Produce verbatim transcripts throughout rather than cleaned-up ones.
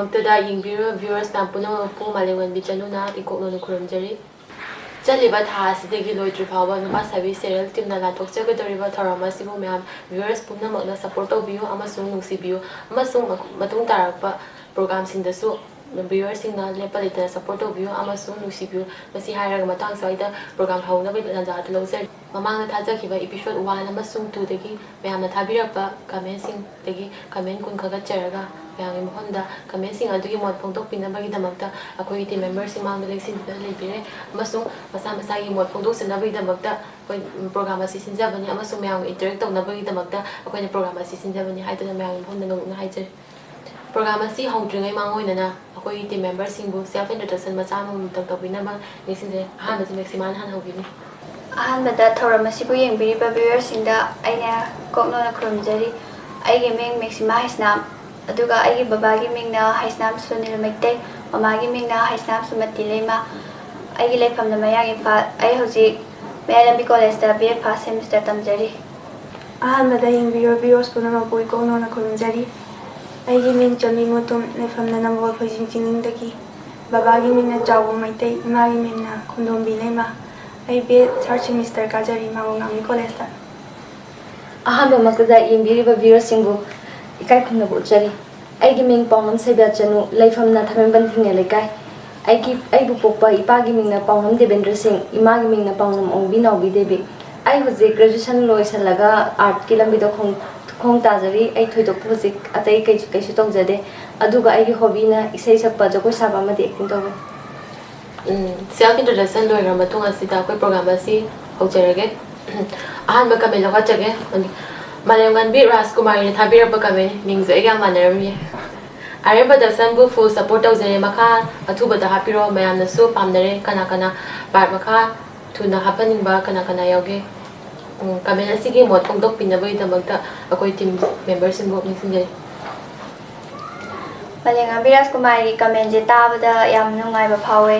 ꯃꯛꯇꯗ ꯌꯦꯡꯕꯤꯔꯤꯕ viewers ꯃꯌꯥꯝ ꯄꯨꯝꯅꯃꯛꯄꯨ ꯃꯥꯂꯦꯝꯉꯥꯟꯕꯤ ꯆꯅꯨꯅ ꯏꯀꯣꯛꯅꯧꯅ ꯈꯨꯔꯨꯝꯖꯔꯤ꯫ ꯆꯠꯂꯤꯕ ꯊꯥ ꯑꯁꯤꯗꯒꯤ ꯂꯣꯏꯗ꯭ꯔꯤ ꯐꯥꯎꯕ ꯅꯨꯄꯥ ꯁꯥꯕꯤ serial teamꯅ ꯂꯥꯟꯊꯣꯛꯆꯒꯗꯧꯔꯤꯕ ꯊꯧꯔꯝ ꯑꯁꯤꯕꯨ ꯃꯌꯥꯝ viewers ꯄꯨꯝꯅꯃꯛꯅ support ꯇꯧꯕꯤꯌꯨ ꯑꯃꯁꯨꯡ ꯅꯨꯡꯁꯤꯕꯤꯌꯨ, ꯑꯃꯁꯨꯡ ꯃ-, ꯃꯇꯨꯡ ꯇꯥꯔꯛꯄ programꯁꯤꯡꯗꯁꯨ viewerꯁꯤꯡꯅ ꯂꯦꯞꯄ ꯂꯩꯇꯅ support ꯇꯧꯕꯤꯌꯨ ꯑꯃꯁꯨꯡ ꯅꯨꯡꯁꯤꯕꯤꯌꯨ꯫ ꯃꯁꯤ ꯍꯥꯏꯔꯒ ꯃꯇꯥꯡ ꯁ꯭ꯋꯥꯏꯗ program ꯍꯧꯅꯕꯒꯤ ꯇꯥꯟꯖꯥ ꯑꯗꯨ ꯂꯧꯖꯔꯤ꯫ ꯃꯃꯥꯡꯗ ꯊꯥꯖꯈꯤꯕ episode one ꯑꯃꯁꯨꯡ twoꯗꯒꯤ ꯃꯌꯥꯝꯅ ꯊꯥꯕꯤꯔꯛꯄ commentꯁꯤꯡꯗꯒꯤ comment ꯀꯨꯟ ꯈꯥꯒꯠꯆꯔꯒ, ꯃꯌꯥꯝꯒꯤ ꯃꯐꯝꯗ commentꯁꯤꯡ ꯑꯗꯨꯒꯤ ꯃꯣꯠ ꯐꯣꯡꯗꯣꯛꯄꯤꯅꯕꯒꯤꯗꯃꯛꯇ ꯑꯩꯈꯣꯏꯒꯤ team memberꯁꯤꯡ ꯃꯥꯡꯗ ꯂꯦꯡꯁꯤꯟꯗꯨꯅ ꯂꯩꯕꯤꯔꯦ, ꯑꯃꯁꯨꯡ ꯃꯁꯥ ꯃꯁꯥꯒꯤ ꯃꯣꯠ ꯐꯣꯡꯗꯣꯛꯆꯅꯕꯒꯤꯗꯃꯛꯇ ꯑꯩꯈꯣꯏ program ꯑꯁꯤ ꯁꯤꯟꯖꯕꯅꯤ, ꯑꯃꯁꯨꯡ ꯃꯌꯥꯝꯒ interact ꯇꯧꯅꯕꯒꯤꯗꯃꯛꯇ ꯑꯩꯈꯣꯏꯅ program ꯑꯁꯤ ꯁꯤꯟꯖꯕꯅꯤ ꯍꯥꯏꯗꯨꯅ ꯃꯌꯥꯝꯒꯤ ꯃꯐꯝꯗ ꯅꯧꯅ ꯍꯥꯏꯖꯔꯤ꯫ Program ꯑꯁꯤ ꯍꯧꯗ꯭ꯔꯤꯉꯩ ꯃꯥꯡꯑꯣꯏꯅꯅ ꯑꯩꯈꯣꯏꯒꯤ team memberꯁꯤꯡꯕꯨ self introduction ꯃꯆꯥ ꯑꯃꯃꯝꯇꯪ ꯇꯧꯕꯤꯅꯕ ꯅꯤꯡꯁꯤꯡꯖꯔꯤ꯫ ꯑꯍꯥꯟꯕꯗ ꯃꯦꯛꯁꯤꯃꯥꯅ ꯍꯥꯟꯅ ꯍꯧꯕꯤꯅꯤ꯫ ꯑꯍꯥꯟꯕꯗ ꯊꯧꯔꯝ ꯑꯁꯤꯕꯨ ꯌꯦꯡꯕꯤꯔꯤꯕ viewerꯁꯤꯡꯗ ꯑꯩꯅ ꯀꯣꯛꯅꯧꯅ ꯈꯨꯔꯨꯝꯖꯔꯤ꯫ ꯑꯩꯒꯤ ꯃꯤꯡ ꯃꯦꯛꯁꯤꯃꯥ ꯍꯩꯁꯅꯥꯝ, ꯑꯗꯨꯒ ꯑꯩꯒꯤ ꯕꯕꯥꯒꯤ ꯃꯤꯡꯅ ꯍꯩꯁꯅꯥꯝ ꯁꯨꯅꯤꯜ ꯃꯩꯇꯩ, ꯃꯃꯥꯒꯤ ꯃꯤꯡꯅ ꯍꯩꯁꯅꯥꯝ ꯁꯨꯃꯇꯤ ꯂꯩꯃ꯫ ꯑꯩꯒꯤ ꯂꯩꯐꯝꯅ ꯃꯌꯥꯡ ꯏꯝꯐꯥꯜ꯫ ꯑꯩ ꯍꯧꯖꯤꯛ ꯃꯌꯥꯏ ꯂꯝꯕꯤ ꯀꯣꯂꯦꯖꯇ B A first semester ꯇꯝꯖꯔꯤ꯫ ꯑꯍꯥꯟꯕꯗ ꯌꯦꯡꯕꯤꯔꯤꯕ viewers ꯄꯨꯝꯅꯃꯛꯄꯨ ꯏꯀꯣꯛꯅꯧꯅ ꯈꯨꯔꯨꯝꯖꯔꯤ꯫ ꯑꯩꯒꯤ ꯃꯤꯡ ꯆꯝꯕꯤ ꯃꯣꯇꯨꯝ, ꯂꯩꯐꯝꯅ ꯅꯝꯕꯣꯜ ꯐꯣꯏꯖꯤꯡ ꯆꯤꯡꯅꯨꯡꯗꯒꯤ꯫ ꯕꯕꯥꯒꯤ ꯃꯤꯡꯅ ꯆꯥꯎꯕ ꯃꯩꯇꯩ, ꯏꯃꯥꯒꯤ ꯃꯤꯡꯅ ꯈꯣꯟꯗꯣꯝꯕꯤ ꯂꯩꯃ꯫ ꯑꯩ B A third semester ꯀꯥꯖꯔꯤ ꯃꯥꯒꯣꯡ ꯉꯥꯃꯤ ꯀꯣꯂꯦꯖꯇ꯫ ꯑꯍꯥꯟꯕꯃꯛꯇꯗ ꯌꯦꯡꯕꯤꯔꯤꯕ viewerꯁꯤꯡꯕꯨ ꯏꯀꯥꯏ ꯈꯨꯝꯅꯕ ꯎꯠꯆꯔꯤ꯫ ꯑꯩꯒꯤ ꯃꯤꯡ ꯄꯥꯎꯅꯝ ꯁꯩꯕ ꯆꯅꯨ, ꯂꯩꯐꯝꯅ ꯊꯥꯃꯦꯝꯕꯟ ꯊꯤꯡꯉꯦ ꯂꯩꯀꯥꯏ꯫ ꯑꯩꯒꯤ, ꯑꯩꯕꯨ ꯄꯣꯛꯄ ꯏꯄꯥꯒꯤ ꯃꯤꯡꯅ ꯄꯥꯎꯅꯝ ꯗꯦꯕꯦꯟꯗ꯭ꯔ ꯁꯤꯡ, ꯏꯃꯥꯒꯤ ꯃꯤꯡꯅ ꯄꯥꯎꯅꯝ ꯑꯣꯡꯕꯤ ꯅꯥꯎꯕꯤ ꯗꯦꯕꯤ꯫ ꯑꯩ ꯍꯧꯖꯤꯛ graduation ꯂꯣꯏꯁꯤꯜꯂꯒ artꯀꯤ ꯂꯝꯕꯤꯗ ꯈꯣꯡ, ꯈꯣꯡ ꯇꯥꯖꯔꯤ꯫ ꯑꯩ ꯊꯣꯏꯗꯣꯛꯄ ꯍꯧꯖꯤꯛ ꯑꯇꯩ ꯀꯩ-, ꯀꯩꯁꯨ ꯇꯧꯖꯗꯦ꯫ ꯑꯗꯨꯒ ꯑꯩꯒꯤ hobbyꯅ ꯏꯁꯩ ꯁꯛꯄ, ꯖꯒꯣꯏ ꯁꯥꯕ ꯑꯃꯗꯤ acting ꯇꯧꯕ꯫ ꯎꯝ, self introduction ꯂꯣꯏꯈ꯭ꯔ ꯃꯇꯨꯡ ꯑꯁꯤꯗ ꯑꯩꯈꯣꯏ program ꯑꯁꯤ ꯍꯧꯖꯔꯒꯦ꯫ ꯑꯍꯥꯟꯕ comment ꯂꯧꯈꯠꯆꯒꯦ꯫ ꯃꯥꯂꯦꯝꯉꯥꯟꯕꯤ ꯔꯥꯖꯀꯨꯃꯥꯔꯤꯅ ꯊꯥꯕꯤꯔꯛꯄ comment, ꯃꯤꯡꯁꯨ ꯑꯩꯒ ꯌꯥꯝ ꯃꯥꯟꯅꯔꯝꯃꯤ꯫ ꯑꯥꯔ ꯑꯦꯝ Productionꯕꯨ full support ꯇꯧꯖꯔꯦ꯫ ꯃꯈꯥ ꯑꯊꯨꯕꯗ ꯍꯥꯞꯄꯤꯔꯣ, ꯃꯌꯥꯝꯅꯁꯨ ꯄꯥꯝꯅꯔꯦ꯫ ꯀꯅꯥ ꯀꯅꯥ part ꯃꯈꯥ ꯊꯨꯅ ꯍꯥꯞꯍꯟꯅꯤꯡꯕ ꯀꯅꯥ ꯀꯅꯥ ꯌꯥꯎꯒꯦ? ꯎꯝ, comment ꯑꯁꯤꯒꯤ ꯃꯣꯠ ꯐꯣꯡꯗꯣꯛꯄꯤꯅꯕꯒꯤꯗꯃꯛꯇ ꯑꯩꯈꯣꯏ team memberꯁꯤꯡꯕꯨ ꯅꯤꯡꯁꯤꯡꯖꯔꯤ꯫ ꯃꯥꯂꯦꯝꯉꯥꯟꯕꯤ ꯔꯥꯖꯀꯨꯃꯥꯔꯤꯒꯤ commentꯁꯦ ꯇꯥꯕꯗ ꯌꯥꯝ ꯅꯨꯡꯉꯥꯏꯕ ꯐꯥꯎꯋꯦ꯫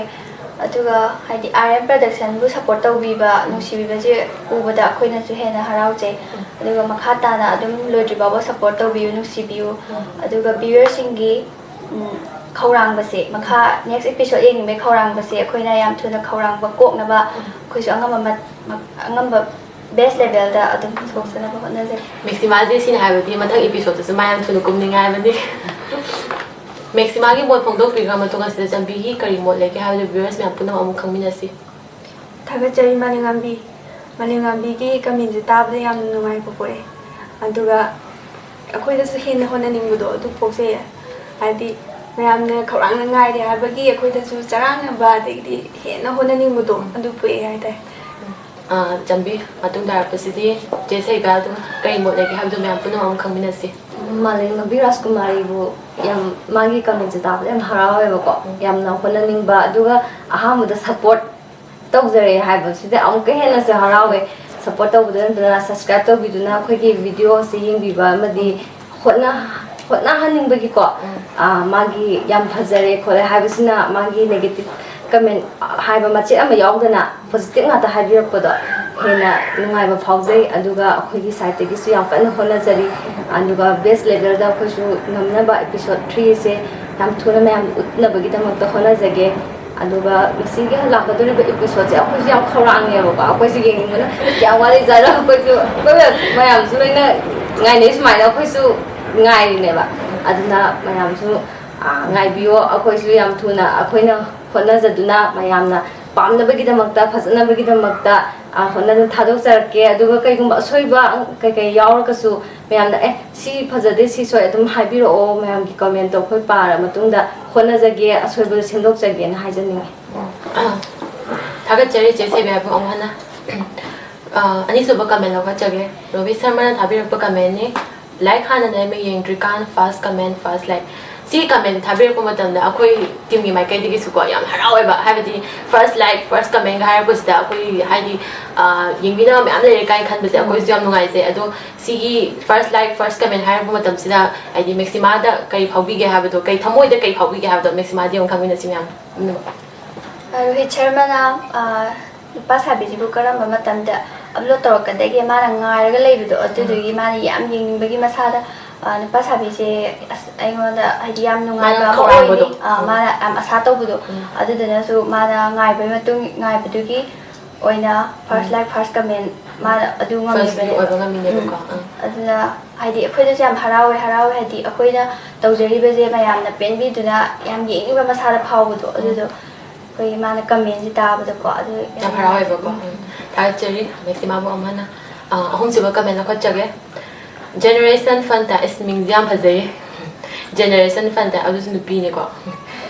ꯑꯗꯨꯒ ꯍꯥꯏꯗꯤ ꯑꯥꯔ ꯑꯦꯝ Productionꯕꯨ support ꯇꯧꯕꯤꯕ, ꯅꯨꯡꯁꯤꯕꯤꯕꯁꯦ ꯎꯕꯗ ꯑꯩꯈꯣꯏꯅꯁꯨ ꯍꯦꯟꯅ ꯍꯔꯥꯎꯖꯩ꯫ ꯑꯗꯨꯒ ꯃꯈꯥ ꯇꯥꯅ ꯑꯗꯨꯝ ꯂꯣꯏꯗ꯭ꯔꯤ ꯐꯥꯎꯕ support ꯇꯧꯕꯤꯌꯨ, ꯅꯨꯡꯁꯤꯕꯤꯌꯨ꯫ ꯑꯗꯨꯒ viewerꯁꯤꯡꯒꯤ ꯎꯝ, ꯈꯧꯔꯥꯡꯕꯁꯦ, ꯃꯈꯥ next episode ꯌꯦꯡꯅꯤꯡꯕꯒꯤ ꯈꯧꯔꯥꯡꯕꯁꯦ ꯑꯩꯈꯣꯏꯅ ꯌꯥꯝ ꯊꯨꯅ ꯈꯧꯔꯥꯡꯕ ꯀꯣꯛꯅꯕ ꯑꯩꯈꯣꯏꯁꯨ ꯑꯉꯝꯕ ꯃꯠ-, ꯃ-, ꯑꯉꯝꯕ best levelꯗ ꯑꯗꯨꯝ ꯄꯨꯊꯣꯛꯆꯅꯕ ꯍꯣꯠꯅꯖꯒꯦ꯫ ꯃꯦꯛꯁꯤꯃꯥꯁꯦ ꯁꯤꯅꯤ ꯍꯥꯏꯕꯗꯤ ꯃꯊꯪ episodeꯇꯁꯨ ꯃꯥ ꯌꯥꯝ ꯊꯨꯅ ꯀꯨꯝꯅꯤꯡꯉꯦ ꯍꯥꯏꯕꯅꯤ꯫ ꯃꯦꯛꯁꯤꯃꯥꯒꯤ ꯃꯣꯠ ꯐꯣꯡꯗꯣꯛꯄꯤꯈ꯭ꯔ ꯃꯇꯨꯡ ꯑꯁꯤꯗ ꯆꯥꯟꯕꯤꯒꯤ ꯀꯔꯤ ꯃꯣꯠ ꯂꯩꯒꯦ ꯍꯥꯏꯕꯗꯨ viewers ꯃꯌꯥꯝ ꯄꯨꯝꯅꯃꯛ ꯑꯃꯨꯛ ꯈꯪꯃꯤꯟꯅꯁꯤ꯫ ꯊꯥꯒꯠꯆꯔꯤ ꯃꯥꯂꯦꯝꯉꯥꯟꯕꯤ꯫ ꯃꯥꯂꯦꯝꯉꯥꯟꯕꯤꯒꯤ commentꯁꯦ ꯇꯥꯕꯗ ꯌꯥꯝꯅ ꯅꯨꯡꯉꯥꯏꯕ ꯄꯣꯛꯑꯦ꯫ ꯑꯗꯨꯒ ꯑꯩꯈꯣꯏꯗꯁꯨ ꯍꯦꯟꯅ ꯍꯣꯠꯅꯅꯤꯡꯕꯗꯣ ꯑꯗꯨ ꯄꯣꯛꯆꯩꯌꯦ꯫ ꯍꯥꯏꯗꯤ ꯃꯌꯥꯝꯅ ꯈꯧꯔꯥꯡꯅ ꯉꯥꯏꯔꯦ ꯍꯥꯏꯕꯒꯤ ꯑꯩꯈꯣꯏꯗꯁꯨ ꯆꯔꯥꯡꯅꯕ ꯑꯗꯒꯤꯗꯤ ꯍꯦꯟꯅ ꯍꯣꯠꯅꯅꯤꯡꯕꯗꯣ ꯑꯗꯨ ꯄꯣꯛꯑꯦ ꯍꯥꯏꯇꯥꯔꯦ꯫ ꯑꯥ, ꯆꯥꯟꯕꯤ, ꯃꯇꯨꯡ ꯇꯥꯔꯛꯄꯁꯤꯗꯤ ꯆꯦ ꯁꯩꯕ ꯑꯗꯨꯝ ꯀꯔꯤ ꯃꯣꯠ ꯂꯩꯒꯦ ꯍꯥꯏꯕꯗꯨ ꯃꯌꯥꯝ ꯄꯨꯝꯅꯃꯛ ꯑꯃꯨꯛ ꯈꯪꯃꯤꯟꯅꯁꯤ꯫ ꯃꯥꯂꯦꯝꯉꯥꯟꯕꯤ ꯔꯥꯖꯀꯨꯃꯥꯔꯤꯕꯨ ꯌꯥꯝ, ꯃꯥꯒꯤ commentꯁꯦ ꯇꯥꯕꯗ ꯌꯥꯝ ꯍꯔꯥꯎꯋꯦꯕꯀꯣ꯫ ꯌꯥꯝꯅ ꯍꯣꯠꯅꯅꯤꯡꯕ, ꯑꯗꯨꯒ ꯑꯍꯥꯟꯕꯗ support ꯇꯧꯖꯔꯦ ꯍꯥꯏꯕꯁꯤꯗ ꯑꯃꯨꯛꯀ ꯍꯦꯟꯅꯁꯨ ꯍꯔꯥꯎꯋꯦ꯫ Support ꯇꯧꯕꯗ ꯅꯠꯇꯅ subscribe ꯇꯧꯕꯤꯗꯨꯅ ꯑꯩꯈꯣꯏꯒꯤ videoꯁꯦ ꯌꯦꯡꯕꯤꯕ ꯑꯃꯗꯤ ꯍꯣꯠꯅ-, ꯍꯣꯠꯅꯍꯟꯅꯤꯡꯕꯒꯤꯀꯣ, ꯑꯥ, ꯃꯥꯒꯤ ꯌꯥꯝ ꯐꯖꯔꯦ ꯈꯣꯠꯂꯦ ꯍꯥꯏꯕꯁꯤꯅ ꯃꯥꯒꯤ negative comment ꯍꯥꯏꯕ ꯃꯆꯦꯠ ꯑꯃ ꯌꯥꯎꯗꯅ positive ꯉꯥꯛꯇ ꯍꯥꯏꯕꯤꯔꯛꯄꯗꯣ ꯍꯦꯟꯅ ꯅꯨꯡꯉꯥꯏꯕ ꯐꯥꯎꯖꯩ꯫ ꯑꯗꯨꯒ ꯑꯩꯈꯣꯏꯒꯤ sideꯇꯒꯤꯁꯨ ꯌꯥꯝ ꯀꯟꯅ ꯍꯣꯠꯅꯖꯔꯤ꯫ ꯑꯗꯨꯒ best levelꯗ ꯑꯩꯈꯣꯏꯁꯨ ꯉꯝꯅꯕ episode threeꯁꯦ ꯌꯥꯝ ꯊꯨꯅ ꯃꯌꯥꯝ ꯎꯠꯅꯕꯒꯤꯗꯃꯛꯇ ꯍꯣꯠꯅꯖꯒꯦ꯫ ꯑꯗꯨꯒ ꯃꯁꯤꯒꯤ ꯂꯥꯛꯀꯗꯧꯔꯤꯕ episodeꯁꯦ ꯑꯩꯈꯣꯏꯁꯨ ꯌꯥꯝ ꯈꯧꯔꯥꯡꯉꯦꯕꯀꯣ꯫ ꯑꯩꯈꯣꯏꯁꯨ ꯌꯦꯡꯅꯤꯡꯕꯅ ꯀꯌꯥꯝ ꯋꯥꯠꯂꯤꯖꯥꯠꯅꯣ꯫ ꯑꯩꯈꯣꯏꯁꯨ, ꯑꯩꯈꯣꯏ ꯃꯌꯥꯝꯁꯨ ꯂꯣꯏꯅ ꯉꯥꯏꯅꯩ ꯁꯨꯃꯥꯏꯅ, ꯑꯩꯈꯣꯏꯁꯨ ꯉꯥꯏꯔꯤꯅꯦꯕ꯫ ꯑꯗꯨꯅ ꯃꯌꯥꯝꯁꯨ, ꯑꯥ, ꯉꯥꯏꯕꯤꯌꯣ꯫ ꯑꯩꯈꯣꯏꯁꯨ ꯌꯥꯝ ꯊꯨꯅ ꯑꯩꯈꯣꯏꯅ ꯍꯣꯠꯅꯖꯗꯨꯅ ꯃꯌꯥꯝꯅ ꯄꯥꯝꯅꯕꯒꯤꯗꯃꯛꯇ, ꯐꯖꯅꯕꯒꯤꯗꯃꯛꯇ, ꯑꯥ, ꯍꯣꯠꯅꯗꯨꯅ ꯊꯥꯗꯣꯛꯆꯔꯛꯀꯦ꯫ ꯑꯗꯨꯒ ꯀꯩꯒꯨꯝꯕ ꯑꯁꯣꯏꯕ ꯀꯩꯀꯩ ꯌꯥꯎꯔꯒꯁꯨ ꯃꯌꯥꯝꯅ, "ꯑꯦ, ꯁꯤ ꯐꯖꯗꯦ, ꯁꯤ ꯁꯣꯏ", ꯑꯗꯨꯝ ꯍꯥꯏꯕꯤꯔꯛꯑꯣ꯫ ꯃꯌꯥꯝꯒꯤ commentꯇꯣ ꯑꯩꯈꯣꯏ ꯄꯥꯔ ꯃꯇꯨꯡꯗ ꯍꯣꯠꯅꯖꯒꯦ, ꯑꯁꯣꯏꯕꯗꯨ ꯁꯦꯝꯗꯣꯛꯆꯒꯦꯅ ꯍꯥꯏꯖꯅꯤꯡꯉꯤ꯫ ꯊꯥꯒꯠꯆꯔꯤ ꯆꯦ ꯁꯩꯕ ꯑꯃꯨꯛ ꯍꯟꯅ꯫ ꯑ, ꯑꯅꯤꯁꯨꯕ comment ꯂꯧꯈꯠꯆꯒꯦ꯫ ꯔꯣꯕꯤ ꯁꯔꯃꯅ ꯊꯥꯕꯤꯔꯛꯄ commentꯅꯤ꯫ Like ꯍꯥꯟꯅ ꯅꯥꯏꯃ ꯌꯦꯡꯗ꯭ꯔꯤꯀꯥꯟ first comment, first like꯫ ꯁꯤ comment ꯊꯥꯕꯤꯔꯛꯄ ꯃꯇꯝꯗ ꯑꯩꯈꯣꯏ teamꯒꯤ ꯃꯥꯏꯀꯩꯗꯒꯤꯁꯨꯀꯣ ꯌꯥꯝ ꯍꯔꯥꯎꯋꯦꯕ꯫ ꯍꯥꯏꯕꯗꯤ first like, first commentꯒ ꯍꯥꯏꯔꯛꯄꯁꯤꯗ ꯑꯩꯈꯣꯏ, ꯍꯥꯏꯗꯤ, ꯑ, ꯌꯦꯡꯕꯤꯅꯕ ꯃꯌꯥꯝ ꯂꯩꯔꯦ ꯀꯥꯏꯅ ꯈꯟꯕꯁꯦ ꯑꯩꯈꯣꯏꯁꯨ ꯌꯥꯝ ꯅꯨꯡꯉꯥꯏꯖꯩ꯫ ꯑꯗꯣ ꯁꯤꯒꯤ first like, first comment ꯍꯥꯏꯔꯛꯄ ꯃꯇꯝꯁꯤꯗ ꯍꯥꯏꯗꯤ ꯃꯦꯛꯁꯤꯃꯥꯗ ꯀꯔꯤ ꯐꯥꯎꯕꯤꯒꯦ ꯍꯥꯏꯕꯗꯣ, ꯀꯩ ꯊꯃꯣꯏꯗ ꯀꯔꯤ ꯐꯥꯎꯕꯤꯒꯦ ꯍꯥꯏꯕꯗꯣ ꯃꯦꯛꯁꯤꯃꯥꯗꯤ ꯑꯃꯨꯛ ꯈꯪꯃꯤꯟꯅꯁꯤ ꯃꯌꯥꯝ꯫ ꯎꯝ꯫ ꯔꯣꯍꯤꯠ ꯁꯔꯃꯅ, ꯑ, ꯅꯨꯄꯥ ꯁꯥꯕꯤꯁꯤꯕꯨ ꯀꯔꯝꯕ ꯃꯇꯝꯗ upload ꯇꯧꯔꯛꯀꯗꯒꯦ ꯃꯥꯅ ꯉꯥꯏꯔꯒ ꯂꯩꯕꯗꯣ, ꯑꯗꯨꯗꯨꯒꯤ ꯃꯥꯅ ꯌꯥꯝ ꯌꯦꯡꯅꯤꯡꯕꯒꯤ ꯃꯁꯥꯗ ꯑ, ꯅꯨꯄꯥ ꯁꯥꯕꯤꯁꯦ ꯑꯁ ꯑꯩꯉꯣꯟꯗ ꯍꯥꯏꯗꯤ ꯌꯥꯝ ꯅꯨꯡꯉꯥꯏꯕ ꯃꯥꯅ ꯑꯃ ꯈꯧꯔꯥꯡꯕꯗꯣ꯫ ꯑꯣꯏꯔꯤ꯫ ꯑ, ꯎꯝ꯫ ꯃꯥꯅ ꯌꯥꯝ ꯑꯁꯥ ꯇꯧꯕꯗꯣ꯫ ꯎꯝ꯫ ꯑꯗꯨꯗꯨꯅꯁꯨ ꯃꯥꯅ ꯉꯥꯏꯕꯒꯤ ꯃꯇꯨꯡ, ꯉꯥꯏꯕꯗꯨꯒꯤ ꯑꯣꯏꯅ first ꯎꯝ꯫ Like, first comment ꯃꯥꯅ ꯑꯗꯨ first view ꯉꯝꯃꯤꯕꯅꯦꯕ꯫ ꯑꯣꯏꯕ ꯉꯝꯃꯤꯅꯦꯕꯀꯣ꯫ ꯎꯝ꯫ ꯑꯥ꯫ ꯑꯗꯨꯅ ꯍꯥꯏꯗꯤ ꯑꯩꯈꯣꯏꯗꯁꯨ ꯌꯥꯝ ꯍꯔꯥꯎꯋꯦ, ꯍꯔꯥꯎꯋꯦ ꯍꯥꯏꯗꯤ ꯑꯩꯈꯣꯏꯅ ꯇꯧꯖꯔꯤꯕꯁꯦ ꯃꯌꯥꯝꯅ ꯄꯦꯟꯕꯤꯗꯨꯅ ꯌꯥꯝ ꯌꯦꯡꯅꯤꯡꯕ ꯃꯁꯥꯗ ꯐꯥꯎꯕꯗꯣ꯫ ꯎꯝ꯫ ꯑꯗꯨꯗꯣ ꯑꯩꯈꯣꯏꯒꯤ ꯃꯥꯅ commentꯁꯦ ꯇꯥꯕꯗꯀꯣ ꯑꯗꯨ ꯌꯥꯝ ꯌꯥꯝ ꯍꯔꯥꯎꯋꯦꯕꯀꯣ꯫ ꯎꯝ꯫ ꯎꯝ꯫ ꯊꯥꯒꯠꯆꯔꯤ꯫ ꯃꯦꯛꯁꯤꯃꯥꯕꯨ ꯑꯃꯅ, ꯑ, ꯑꯍꯨꯝꯁꯨꯕ comment ꯂꯧꯈꯠꯆꯒꯦ꯫ Generation Fun Time, ꯏꯁ, ꯃꯤꯡꯁꯦ ꯌꯥꯝ ꯐꯖꯩꯌꯦ꯫ Generation Fun Time, ꯑꯗꯨꯁꯨ ꯅꯨꯄꯤꯅꯦꯀꯣ꯫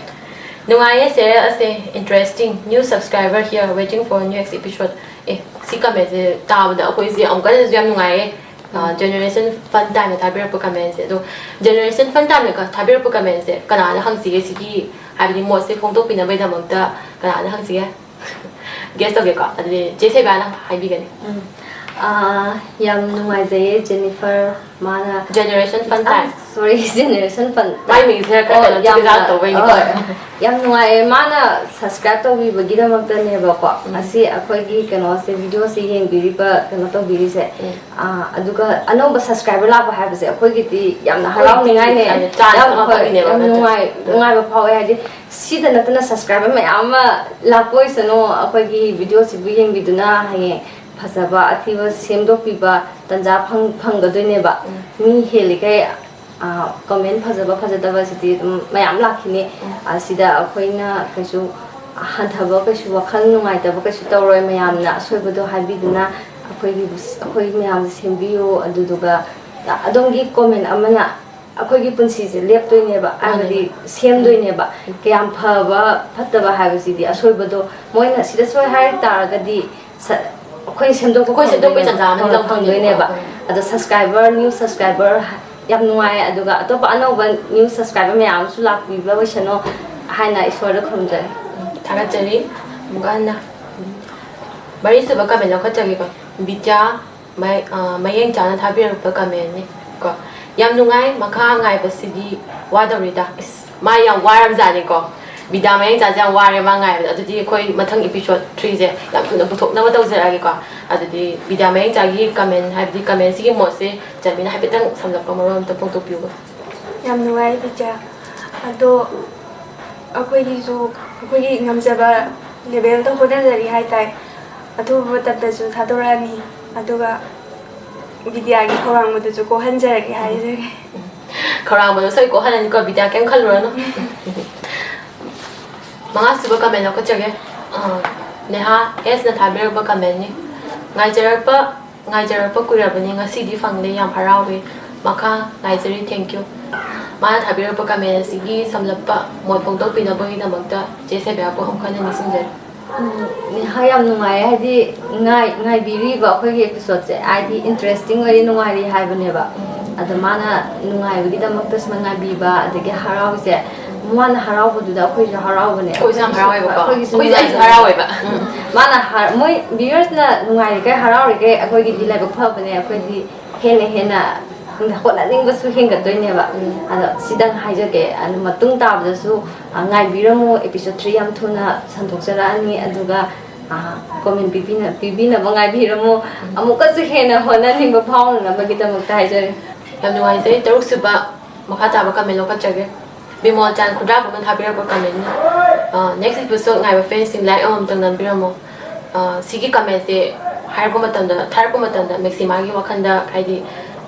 ꯅꯨꯡꯉꯥꯏꯌꯦ serial ꯑꯁꯦ, interesting, new subscriber here, waiting for next episode꯫ ꯑꯦ, ꯁꯤ commentꯁꯦ ꯇꯥꯕꯗ ꯑꯩꯈꯣꯏꯁꯦ ꯑꯃꯨꯛꯀ ꯍꯦꯟꯅꯁꯨ ꯌꯥꯝ ꯅꯨꯡꯉꯥꯏꯌꯦ꯫ ꯑ, ꯎꯝ꯫ Generation Fun Timeꯅ ꯊꯥꯕꯤꯔꯛꯄ commentꯁꯦ꯫ ꯑꯗꯣ Generation Fun Timeꯅ ꯊꯥꯕꯤꯔꯛꯄ commentꯁꯦ ꯀꯅꯥꯗ ꯍꯪꯁꯤꯒꯦ? ꯁꯤꯒꯤ ꯍꯥꯏꯕꯗꯤ ꯃꯣꯠꯁꯦ ꯐꯣꯡꯗꯣꯛꯄꯤꯅꯕꯒꯤꯗꯃꯛꯇ ꯀꯅꯥꯗ ꯍꯪꯁꯤꯒꯦ? Guess ꯇꯧꯒꯦꯀꯣ꯫ ꯑꯗꯨꯗꯤ ꯆꯦ ꯁꯩꯕꯥꯅ ꯍꯥꯏꯕꯤꯒꯅꯤ꯫ ꯎꯝ꯫ ꯑꯥ, ꯌꯥꯝ ꯅꯨꯡꯉꯥꯏꯖꯩꯌꯦ ꯖꯦꯅꯤꯐꯔ, ꯃꯥꯅ Generation Fun ꯑꯥ, Time꯫ Sorry, Generation Fun꯫ ꯃꯥꯏ ꯃꯤꯡꯁꯦ ꯈꯔ ꯑꯣ, ꯀꯩꯅꯣ ꯌꯥꯝꯅ, ꯆꯤꯛ ꯆꯥꯛ ꯇꯧꯕꯩꯅꯤꯀꯣ꯫ ꯍꯣꯏ꯫ ꯌꯥꯝ ꯅꯨꯡꯉꯥꯏꯌꯦ꯫ ꯃꯥꯅ subscribe ꯇꯧꯕꯤꯕꯒꯤꯗꯃꯛꯇꯅꯦꯕꯀꯣ꯫ ꯎꯝ꯫ ꯑꯁꯤ ꯑꯩꯈꯣꯏꯒꯤ ꯀꯩꯅꯣꯁꯦ, videoꯁꯦ ꯌꯦꯡꯕꯤꯔꯤꯕ, ꯀꯩꯅꯣ ꯇꯧꯕꯤꯔꯤꯁꯦ꯫ ꯎꯝ꯫ ꯑꯥ, ꯑꯗꯨꯒ ꯑꯅꯧꯕ subscriber ꯂꯥꯛꯄ ꯍꯥꯏꯕꯁꯦ ꯑꯩꯈꯣꯏꯒꯤꯗꯤ ꯌꯥꯝꯅ ꯑꯩꯈꯣꯏꯒꯤꯗꯤ ꯍꯔꯥꯎꯅꯤꯡꯉꯥꯏꯅꯦ꯫ ꯍꯥꯏꯗꯤ chance ꯌꯥꯝ, ꯑꯃ ꯍꯣꯏ, ꯐꯪꯉꯤꯅꯦꯕ ꯌꯥꯝ ꯅꯠꯇ꯭ꯔꯥ? ꯅꯨꯡꯉꯥꯏ-, ꯎꯝ꯫ ꯅꯨꯡꯉꯥꯏꯕ ꯐꯥꯎꯋꯦ꯫ ꯍꯥꯏꯗꯤ ꯁꯤꯗ ꯅꯠꯇꯅ subscriber ꯃꯌꯥꯝ ꯑꯃ ꯂꯥꯛꯄ ꯑꯣꯏꯁꯅꯨ, ꯑꯩꯈꯣꯏꯒꯤ videoꯁꯤꯕꯨ ꯌꯦꯡꯕꯤꯗꯨꯅ ꯍꯌꯦꯡ ꯐꯖꯕ ꯑꯊꯤꯕ ꯁꯦꯝꯗꯣꯛꯄꯤꯕ ꯇꯟꯖꯥ ꯐꯪ-, ꯐꯪꯒꯗꯣꯏꯅꯦꯕ꯫ ꯎꯝ꯫ ꯃꯤ ꯍꯦꯜꯂꯤꯈꯩ, ꯑ, comment ꯐꯖꯕ ꯐꯖꯗꯕꯁꯤꯗꯤ ꯑꯗꯨꯝ ꯃꯌꯥꯝ ꯂꯥꯛꯈꯤꯅꯤ꯫ ꯎꯝ꯫ ꯑꯁꯤꯗ ꯑꯩꯈꯣꯏꯅ ꯀꯩꯁꯨ ꯍꯟꯊꯕ, ꯀꯩꯁꯨ ꯋꯥꯈꯜ ꯅꯨꯡꯉꯥꯏꯇꯕ ꯀꯩꯁꯨ ꯇꯧꯔꯣꯏ꯫ ꯃꯌꯥꯝꯅ ꯑꯁꯣꯏꯕꯗꯣ ꯍꯥꯏꯕꯤꯗꯨꯅ ꯑꯩꯈꯣꯏꯒꯤ, ꯑꯩꯈꯣꯏ ꯃꯌꯥꯝꯁꯦ ꯁꯦꯝꯕꯤꯌꯨ꯫ ꯑꯗꯨꯗꯨꯒ ꯑꯗꯣꯝꯒꯤ comment ꯑꯃꯅ ꯑꯩꯈꯣꯏꯒꯤ ꯄꯨꯟꯁꯤꯁꯦ ꯂꯦꯞꯇꯣꯏꯅꯦꯕ, ꯃꯥꯅꯦ꯫ ꯍꯥꯏꯕꯗꯤ ꯁꯦꯝꯗꯣꯏꯅꯦꯕ꯫ ꯎꯝ꯫ ꯀꯌꯥꯝ ꯐꯕ ꯐꯠꯇꯕ ꯍꯥꯏꯕꯁꯤꯗꯤ ꯑꯁꯣꯏꯕꯗꯣ ꯃꯣꯏꯅ ꯁꯤꯗ ꯁꯣꯏ ꯍꯥꯏ ꯇꯥꯔꯒꯗꯤ ꯁ-, ꯑꯩꯈꯣꯏ ꯁꯦꯝꯗꯣꯛꯄ ꯑꯩꯈꯣꯏ ꯁꯦꯝꯗꯣꯛꯄꯩ ꯐꯪꯗꯣꯏꯅꯦꯕ꯫ ꯇꯟꯖꯥ ꯑꯃꯗꯤ ꯍꯣꯏ, ꯂꯧꯗꯣꯏꯅꯦꯕꯀꯣ꯫ ꯐꯪꯗꯣꯏꯅꯦꯕ꯫ ꯎꯝ꯫ ꯑꯗꯣ subscriber, new subscriber ꯌꯥꯝ ꯅꯨꯡꯉꯥꯏ, ꯑꯗꯨꯒ ꯑꯇꯣꯞꯄ ꯑꯅꯧꯕ new subscriber ꯃꯌꯥꯝ ꯑꯃꯁꯨ ꯂꯥꯛꯄꯤꯕ ꯑꯣꯏꯁꯅꯨ ꯍꯥꯏꯅ ꯏꯁꯣꯔꯗ ꯈꯨꯔꯨꯝꯖꯔꯤ꯫ ꯎꯝ, ꯊꯥꯒꯠꯆꯔꯤ꯫ ꯑꯃꯨꯛꯀ ꯍꯟꯅ꯫ ꯎꯝ꯫ ꯃꯔꯤꯁꯨꯕ comment ꯂꯧꯈꯠꯆꯒꯦꯀꯣ꯫ ꯕꯤꯗ꯭ꯌꯥ ꯃꯩ-, ꯑ, ꯃꯌꯦꯡ ꯆꯥꯅ ꯊꯥꯕꯤꯔꯛꯄ commentꯅꯤ ꯀꯣ꯫ "ꯌꯥꯝ ꯅꯨꯡꯉꯥꯏ, ꯃꯈꯥ ꯉꯥꯏꯕꯁꯤꯗꯤ ꯋꯥꯗꯧꯔꯤꯗ꯫" ꯏꯁ, ꯃꯥ ꯌꯥꯝ ꯋꯥꯔꯕꯖꯥꯠꯅꯤꯀꯣ꯫ ꯕꯤꯗ꯭ꯌꯥ ꯃꯌꯥꯡꯆꯥꯁꯦ ꯌꯥꯝ ꯋꯥꯔꯦ ꯃꯥ ꯉꯥꯏꯕꯗ꯫ ꯑꯗꯨꯗꯤ ꯑꯩꯈꯣꯏ ꯃꯊꯪ episode three ꯁꯦ ꯌꯥꯝ ꯊꯨꯅ ꯄꯨꯊꯣꯛꯅꯕ ꯇꯧꯖꯔꯛꯑꯒꯦꯀꯣ꯫ ꯑꯗꯨꯗꯤ ꯕꯤꯗ꯭ꯌꯥ ꯃꯌꯥꯡꯆꯥꯒꯤ comment, ꯍꯥꯏꯕꯗꯤ comment ꯁꯤꯒꯤ ꯃꯣꯠꯁꯦ ꯆꯟꯕꯤꯅ ꯍꯥꯏꯐꯦꯠꯇꯪ ꯁꯝꯂꯞꯄ ꯃꯔꯣꯜ ꯑꯝꯇ ꯐꯣꯡꯗꯣꯛꯄꯤꯌꯨꯕ꯫ ꯌꯥꯝ ꯅꯨꯡꯉꯥꯏ ꯕꯤꯗ꯭ꯌꯥ꯫ ꯑꯗꯣ ꯑꯩꯈꯣꯏꯒꯤꯁꯨ ꯑꯩꯈꯣꯏꯒꯤ ꯉꯝꯖꯕ level ꯗ ꯍꯣꯠꯅꯖꯔꯤ ꯍꯥꯏꯇꯥꯔꯦ꯫ ꯑꯊꯨꯕ ꯃꯇꯝꯗꯁꯨ ꯊꯥꯗꯣꯔꯛꯑꯅꯤ꯫ ꯑꯗꯨꯒ ꯕꯤꯗ꯭ꯌꯥꯒꯤ ꯈꯧꯔꯥꯡꯕꯗꯨꯁꯨ ꯀꯣꯛꯍꯟꯖꯔꯒꯦ ꯍꯥꯏꯖꯒꯦ꯫ ꯈꯧꯔꯥꯡꯕꯗꯣ ꯁꯣꯏ ꯀꯣꯛꯍꯜꯂꯅꯤꯀꯣ ꯕꯤꯗ꯭ꯌꯥ, ꯀꯩꯝ ꯈꯜꯂꯨꯔꯅꯨ꯫ ꯃꯉꯥꯁꯨꯕ comment ꯂꯧꯈꯠꯆꯒꯦ꯫ ꯑ, ꯅꯦꯍꯥ ꯑꯦꯁꯅ ꯊꯥꯕꯤꯔꯛꯄ comment ꯅꯤ꯫ "ꯉꯥꯏꯖꯔꯛꯄ, ꯉꯥꯏꯖꯔꯛꯄ ꯀꯨꯏꯔꯕꯅꯤ, ꯉꯁꯤꯗꯤ ꯐꯪꯂꯦ, ꯌꯥꯝ ꯍꯔꯥꯎꯋꯦ꯫ ꯃꯈꯥ ꯉꯥꯏꯖꯔꯤ, thank you꯫" ꯃꯥꯅ ꯊꯥꯕꯤꯔꯛꯄ comment ꯑꯁꯤꯒꯤ ꯁꯝꯂꯞꯄ ꯃꯣꯠ ꯐꯣꯡꯗꯣꯛꯄꯤꯅꯕꯒꯤꯗꯃꯛꯇ ꯆꯦ ꯁꯦꯕꯤꯌꯥꯕꯨ ꯑꯃꯨꯛ ꯍꯟꯅ ꯅꯤꯡꯁꯤꯡꯖꯔꯤ꯫ ꯎꯝ, ꯅꯦꯍꯥ ꯌꯥꯝ ꯅꯨꯡꯉꯥꯏꯌꯦ, ꯍꯥꯏꯗꯤ ꯉꯥꯏ-, ꯉꯥꯏꯕꯤꯔꯤꯕ ꯑꯩꯈꯣꯏꯒꯤ episode ꯁꯦ, ꯍꯥꯏꯗꯤ interesting ꯑꯣꯏꯔꯤ, ꯅꯨꯡꯉꯥꯏꯔꯤ ꯍꯥꯏꯕꯅꯦꯕ꯫ ꯑꯗꯣ ꯃꯥꯅ ꯅꯨꯡꯉꯥꯏꯕꯒꯤꯗꯃꯛꯇ ꯁꯨꯃꯥꯏꯅ ꯉꯥꯏꯕꯤꯕ, ꯑꯗꯒꯤ ꯍꯔꯥꯎꯔꯤꯁꯦ, ꯃꯥꯅ ꯍꯔꯥꯎꯕꯗꯨꯗ ꯑꯩꯈꯣꯏꯁꯨ ꯍꯔꯥꯎꯕꯅꯦ꯫ ꯑꯩꯈꯣꯏꯁꯨ ꯌꯥꯝ ꯍꯔꯥꯎꯋꯦꯕꯀꯣ꯫ ꯑꯩꯈꯣꯏꯒꯤꯁꯨ ꯑꯩꯈꯣꯏꯁꯨ, ꯑꯩꯁꯨ ꯅꯨꯡꯉꯥꯏꯕꯅꯦ꯫ ꯍꯔꯥꯎꯋꯦꯕ꯫ ꯎꯝ꯫ ꯃꯥꯅ ꯍꯔ-, ꯃꯣꯏ viewersꯅ ꯅꯨꯡꯉꯥꯏꯔꯤꯈꯩ, ꯍꯔꯥꯎꯔꯤꯈꯩ ꯑꯩꯈꯣꯏꯒꯤꯗꯤ ꯂꯥꯏꯕꯛ ꯐꯕꯅꯦ, ꯑꯩꯈꯣꯏꯗꯤ ꯍꯦꯟꯅ ꯍꯦꯟꯅ ꯍꯣꯠꯅꯅꯤꯡꯕꯁꯨ ꯍꯦꯟꯒꯠꯇꯣꯏꯅꯦꯕ꯫ ꯎꯝ꯫ ꯑꯗꯣ ꯁꯤꯗꯪ ꯍꯥꯏꯖꯒꯦ, ꯑꯗꯣ ꯃꯇꯨꯡ ꯇꯥꯕꯗꯁꯨ, ꯑ, ꯉꯥꯏꯕꯤꯔꯝꯃꯨ, episode three ꯌꯥꯝ ꯊꯨꯅ ꯁꯟꯗꯣꯛꯆꯔꯛꯑꯅꯤ꯫ ꯑꯗꯨꯒ, ꯑ, comment ꯄꯤꯕꯤꯅ-, ꯄꯤꯕꯤꯅꯕ ꯉꯥꯏꯕꯤꯔꯝꯃꯨ꯫ ꯑꯃꯨꯛꯀꯁꯨ ꯍꯦꯟꯅ ꯍꯣꯠꯅꯅꯤꯡꯕ ꯐꯥꯎꯅꯅꯕꯒꯤꯗꯃꯛꯇ ꯍꯥꯏꯖꯔꯤ꯫ ꯌꯥꯝ ꯅꯨꯡꯉꯥꯏꯖꯩ꯫ ꯇꯔꯨꯛꯁꯨꯕ ꯃꯈꯥ ꯇꯥꯕ comment ꯂꯧꯈꯠꯆꯒꯦ꯫ ꯕꯤꯃꯣꯜ ꯆꯥꯟ ꯈꯨꯟꯗ꯭ꯔꯥꯛꯄꯝꯅ ꯊꯥꯕꯤꯔꯛꯄ comment ꯅꯤ꯫ ꯑ, next episode ꯉꯥꯏꯕ fans ꯁꯤꯡ like ꯑꯃꯃꯝꯇꯪ ꯅꯝꯕꯤꯔꯝꯃꯣ꯫ ꯑ, ꯁꯤꯒꯤ comment ꯁꯦ ꯍꯥꯏꯔꯛꯄ ꯃꯇꯝꯗ, ꯊꯥꯔꯛꯄ ꯃꯇꯝꯗ ꯃꯦꯛꯁꯤꯃꯥꯒꯤ ꯋꯥꯈꯜꯗ ꯍꯥꯏꯗꯤ,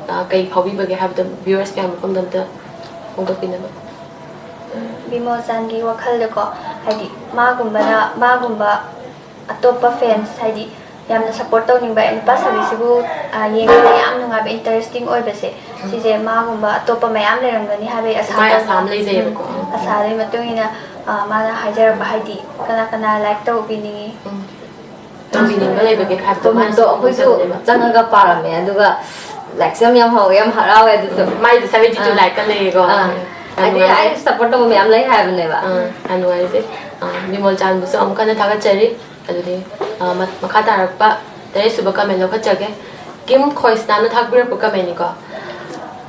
ꯑ, ꯀꯩ ꯐꯥꯎꯕꯤꯕꯒꯦ ꯍꯥꯏꯕꯗꯣ viewers ꯃꯌꯥꯝ ꯃꯐꯝꯗ ꯑꯝꯇ ꯐꯣꯡꯗꯣꯛꯄꯤꯅꯕ꯫ ꯕꯤꯃꯣꯜ ꯆꯥꯟꯒꯤ ꯋꯥꯈꯜꯗꯀꯣ, ꯍꯥꯏꯗꯤ ꯃꯥꯒꯨꯝꯕꯅ, ꯃꯥꯒꯨꯝꯕ ꯑꯇꯣꯞꯄ fans, ꯍꯥꯏꯗꯤ ꯌꯥꯝꯅ support ꯇꯧꯅꯤꯡꯕ ꯅꯨꯄꯥ ꯁꯥꯕꯤꯁꯤꯕꯨ, ꯑ, ꯌꯦꯡꯕꯗ ꯌꯥꯝ ꯅꯨꯡꯉꯥꯏꯕ, interesting ꯑꯣꯏꯕꯁꯦ, ꯁꯤꯁꯦ ꯃꯥꯒꯨꯝꯕ ꯑꯇꯣꯞꯄ ꯃꯌꯥꯝ ꯂꯩꯔꯝꯒꯅꯤ ꯍꯥꯏꯕꯒꯤ ꯑꯁꯥ ꯃꯥꯏ ꯇꯧꯕ꯫ ꯑꯁꯥ ꯑꯃ ꯂꯩꯖꯩꯌꯦꯕꯀꯣ꯫ ꯎꯝ, ꯑꯁꯥꯗꯨꯒꯤ ꯃꯇꯨꯡ ꯏꯟꯅ, ꯑ, ꯃꯥꯅ ꯍꯥꯏꯖꯔꯛꯄ, ꯍꯥꯏꯗꯤ ꯀꯅꯥ ꯀꯅꯥ like ꯇꯧꯕꯤꯅꯤꯡꯉꯤ? ꯎꯝ꯫ ꯇꯧꯕꯤꯅꯤꯡꯕ ꯂꯩꯕꯒꯦ ꯍꯥꯏꯕꯗꯣ ꯃꯥꯅꯁꯨ comment ꯇꯣ ꯑꯩꯈꯣꯏꯁꯨ ꯐꯣꯡꯗꯣꯛꯆꯕꯅꯦꯕ꯫ ꯆꯪꯉꯒ ꯄꯥꯔꯝꯃꯦ, ꯑꯗꯨꯒ likes ꯌꯥꯝ ꯌꯥꯝ ꯍꯧꯋꯦ, ꯌꯥꯝ ꯍꯔꯥꯎꯋꯦ ꯑꯗꯨꯁꯨ꯫ ꯃꯥꯏꯗꯤ seventy two ꯑꯥ꯫ Like ꯀ ꯂꯩꯌꯦꯀꯣ꯫ ꯑꯥ꯫ ꯌꯥꯝ ꯍꯥꯏꯗꯤ ꯅꯨꯡꯉꯥꯏꯖꯩ꯫ ꯑꯩ support ꯇꯧꯕ ꯃꯌꯥꯝ ꯂꯩ ꯍꯥꯏꯕꯅꯦꯕ꯫ ꯑꯥ, ꯌꯥꯝ ꯅꯨꯡꯉꯥꯏꯖꯩ꯫ ꯑꯥ, ꯕꯤꯃꯣꯜ ꯆꯥꯟꯕꯨꯁꯨ ꯑꯃꯨꯛ ꯍꯟꯅ ꯊꯥꯒꯠꯆꯔꯤ꯫ ꯑꯗꯨꯗꯤ, ꯑ, ꯃ-, ꯃꯈꯥ ꯇꯥꯔꯛꯄ ꯇꯔꯦꯠꯁꯨꯕ comment ꯂꯧꯈꯠꯆꯒꯦ꯫ ꯀꯤꯝ ꯈꯣꯏꯁꯅꯥꯝꯅ ꯊꯥꯕꯤꯔꯛꯄ comment ꯅꯤꯀꯣ꯫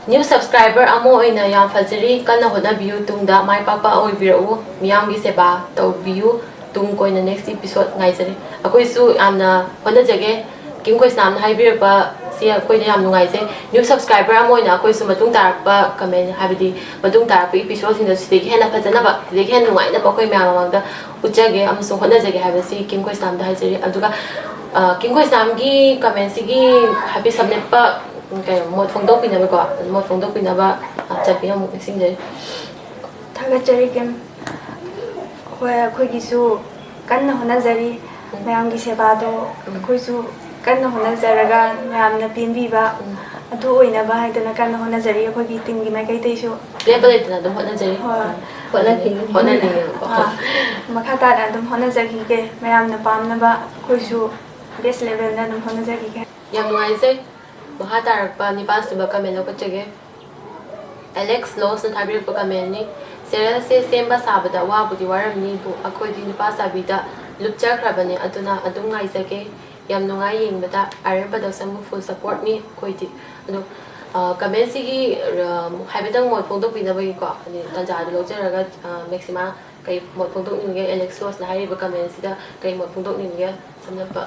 New subscriber ꯑꯃ ꯑꯣꯏꯅ ꯌꯥꯝ ꯐꯖꯔꯤ, ꯀꯟꯅ ꯍꯣꯠꯅꯕꯤꯌꯨ, ꯇꯨꯡꯗ ꯃꯥꯏ ꯄꯥꯛꯄ ꯑꯣꯏꯕꯤꯔꯛꯎ, ꯃꯤꯌꯥꯝꯒꯤ ꯁꯦꯕꯥ ꯇꯧꯕꯤꯌꯨ, ꯇꯨꯡ ꯀꯣꯏꯅ next episode ꯉꯥꯏꯖꯔꯤ꯫ ꯑꯩꯈꯣꯏꯁꯨ ꯌꯥꯝꯅ ꯍꯣꯠꯅꯖꯒꯦ꯫ ꯀꯤꯝ ꯈꯣꯏꯁꯅꯥꯝꯅ ꯍꯥꯏꯕꯤꯔꯛꯄꯁꯤ ꯑꯩꯈꯣꯏꯗ ꯌꯥꯝ ꯅꯨꯡꯉꯥꯏꯖꯩ꯫ New subscriber ꯑꯃ ꯑꯣꯏꯅ ꯑꯩꯈꯣꯏꯁꯨ ꯃꯇꯨꯡ ꯇꯥꯔꯛꯄ comment, ꯍꯥꯏꯕꯗꯤ ꯃꯇꯨꯡ ꯇꯥꯔꯛꯄ episodeꯁꯤꯡꯗ ꯁꯤꯗꯒꯤ ꯍꯦꯟꯅ ꯐꯖꯅꯕ, ꯁꯤꯗꯒꯤ ꯍꯦꯟꯅ ꯅꯨꯡꯉꯥꯏꯅꯕ ꯑꯩꯈꯣꯏ ꯃꯌꯥꯝ ꯃꯃꯥꯡꯗ ꯎꯠꯆꯒꯦ ꯑꯃꯁꯨꯡ ꯍꯣꯠꯅꯖꯒꯦ ꯍꯥꯏꯕꯁꯤ ꯀꯤꯝ ꯈꯣꯏꯁꯅꯥꯝꯗ ꯍꯥꯏꯖꯔꯤ꯫ ꯑꯗꯨꯒ, ꯑ, ꯀꯤꯝ ꯈꯣꯏꯁꯅꯥꯝꯒꯤ commentꯁꯤꯒꯤ ꯍꯥꯏꯐꯦꯠ ꯁꯝꯂꯞꯄ, ꯎꯝ, ꯀꯩꯅꯣ, ꯃꯣꯠ ꯐꯣꯡꯗꯣꯛꯄꯤꯅꯕꯀꯣ, ꯃꯣꯠ ꯐꯣꯡꯗꯣꯛꯄꯤꯅꯕ, ꯑ, ꯆꯥꯟꯕꯤꯗꯨꯅ ꯑꯃꯨꯛ ꯅꯤꯡꯁꯤꯡꯖꯔꯤ꯫ ꯊꯥꯒꯠꯆꯔꯤ ꯀꯤꯝ꯫ ꯍꯣꯏ, ꯑꯩꯈꯣꯏꯒꯤꯁꯨ ꯀꯟꯅ ꯍꯣꯠꯅꯖꯔꯤ꯫ ꯎꯝ꯫ ꯃꯌꯥꯝꯒꯤ ꯁꯦꯕꯥꯗꯣ ꯎꯝ꯫ ꯑꯩꯈꯣꯏꯁꯨ ꯀꯟꯅ ꯍꯣꯠꯅꯖꯔꯒ ꯃꯌꯥꯝꯅ ꯄꯦꯟꯕꯤꯕ ꯎꯝ꯫ ꯑꯗꯨ ꯑꯣꯏꯅꯕ ꯍꯥꯏꯗꯅ ꯀꯟꯅ ꯍꯣꯠꯅꯖꯔꯤ ꯑꯩꯈꯣꯏꯒꯤ teamꯒꯤ ꯃꯥꯏꯀꯩꯗꯒꯤꯁꯨ꯫ ꯂꯦꯞꯄ ꯂꯩꯇꯅ ꯑꯗꯨꯝ ꯍꯣꯠꯅꯖꯔꯤ꯫ ꯍꯣꯏ꯫ ꯍꯣꯠꯅꯅꯤꯡꯉꯤ꯫ ꯍꯣꯠꯅꯅꯤꯡꯉꯦꯕꯀꯣ꯫ ꯑꯥ, ꯃꯈꯥ ꯇꯥꯅ ꯑꯗꯨꯝ ꯍꯣꯠꯅꯖꯈꯤꯒꯦ꯫ ꯃꯌꯥꯝꯅ ꯄꯥꯝꯅꯕ ꯑꯩꯈꯣꯏꯁꯨ best levelꯗ ꯑꯗꯨꯝ ꯍꯣꯠꯅꯖꯈꯤꯒꯦ꯫ ꯌꯥꯝ ꯅꯨꯡꯉꯥꯏꯖꯩ꯫ ꯃꯈꯥ ꯇꯥꯔꯛꯄ ꯅꯤꯄꯥꯜ ꯁꯨꯕ comment ꯂꯧꯈꯠꯆꯒꯦ꯫ ꯑꯦꯂꯦꯛꯁ ꯂꯣꯁꯅ ꯊꯥꯕꯤꯔꯛꯄ commentꯅꯤ꯫ Serialꯁꯦ ꯁꯦꯝꯕ ꯁꯥꯕꯗ ꯋꯥꯕꯨꯗꯤ ꯋꯥꯔꯝꯅꯤꯕꯨ, ꯑꯩꯈꯣꯏꯗꯤ ꯅꯨꯄꯥ ꯁꯥꯕꯤꯗ ꯂꯨꯞꯆꯈ꯭ꯔꯕꯅꯦ, ꯑꯗꯨꯅ ꯑꯗꯨꯝ ꯉꯥꯏꯖꯒꯦ꯫ ꯌꯥꯝ ꯅꯨꯡꯉꯥꯏ ꯌꯦꯡꯕꯗ꯫ Iron Productionꯕꯨ full supportꯅꯤ ꯑꯩꯈꯣꯏꯗꯤ꯫ ꯑꯗꯣ, ꯑ, commentꯁꯤꯒꯤ, ꯑ, ꯍꯥꯏꯐꯦꯠꯇꯪ ꯃꯣꯠ ꯐꯣꯡꯗꯣꯛꯄꯤꯅꯕꯒꯤꯀꯣ, ꯍꯥꯏꯗꯤ ꯇꯥꯟꯖꯥꯗꯨ ꯂꯧꯖꯔꯒ, ꯑ, ꯃꯦꯛꯁꯤꯃꯥ ꯀꯩ ꯃꯣꯠ ꯐꯣꯡꯗꯣꯛꯅꯤꯡꯒꯦ? ꯑꯦꯂꯦꯛꯁ ꯂꯣꯁꯅ ꯍꯥꯏꯔꯤꯕ commentꯁꯤꯗ ꯀꯩ ꯃꯣꯠ ꯐꯣꯡꯗꯣꯛꯅꯤꯡꯒꯦ? ꯁꯝꯂꯞꯄ,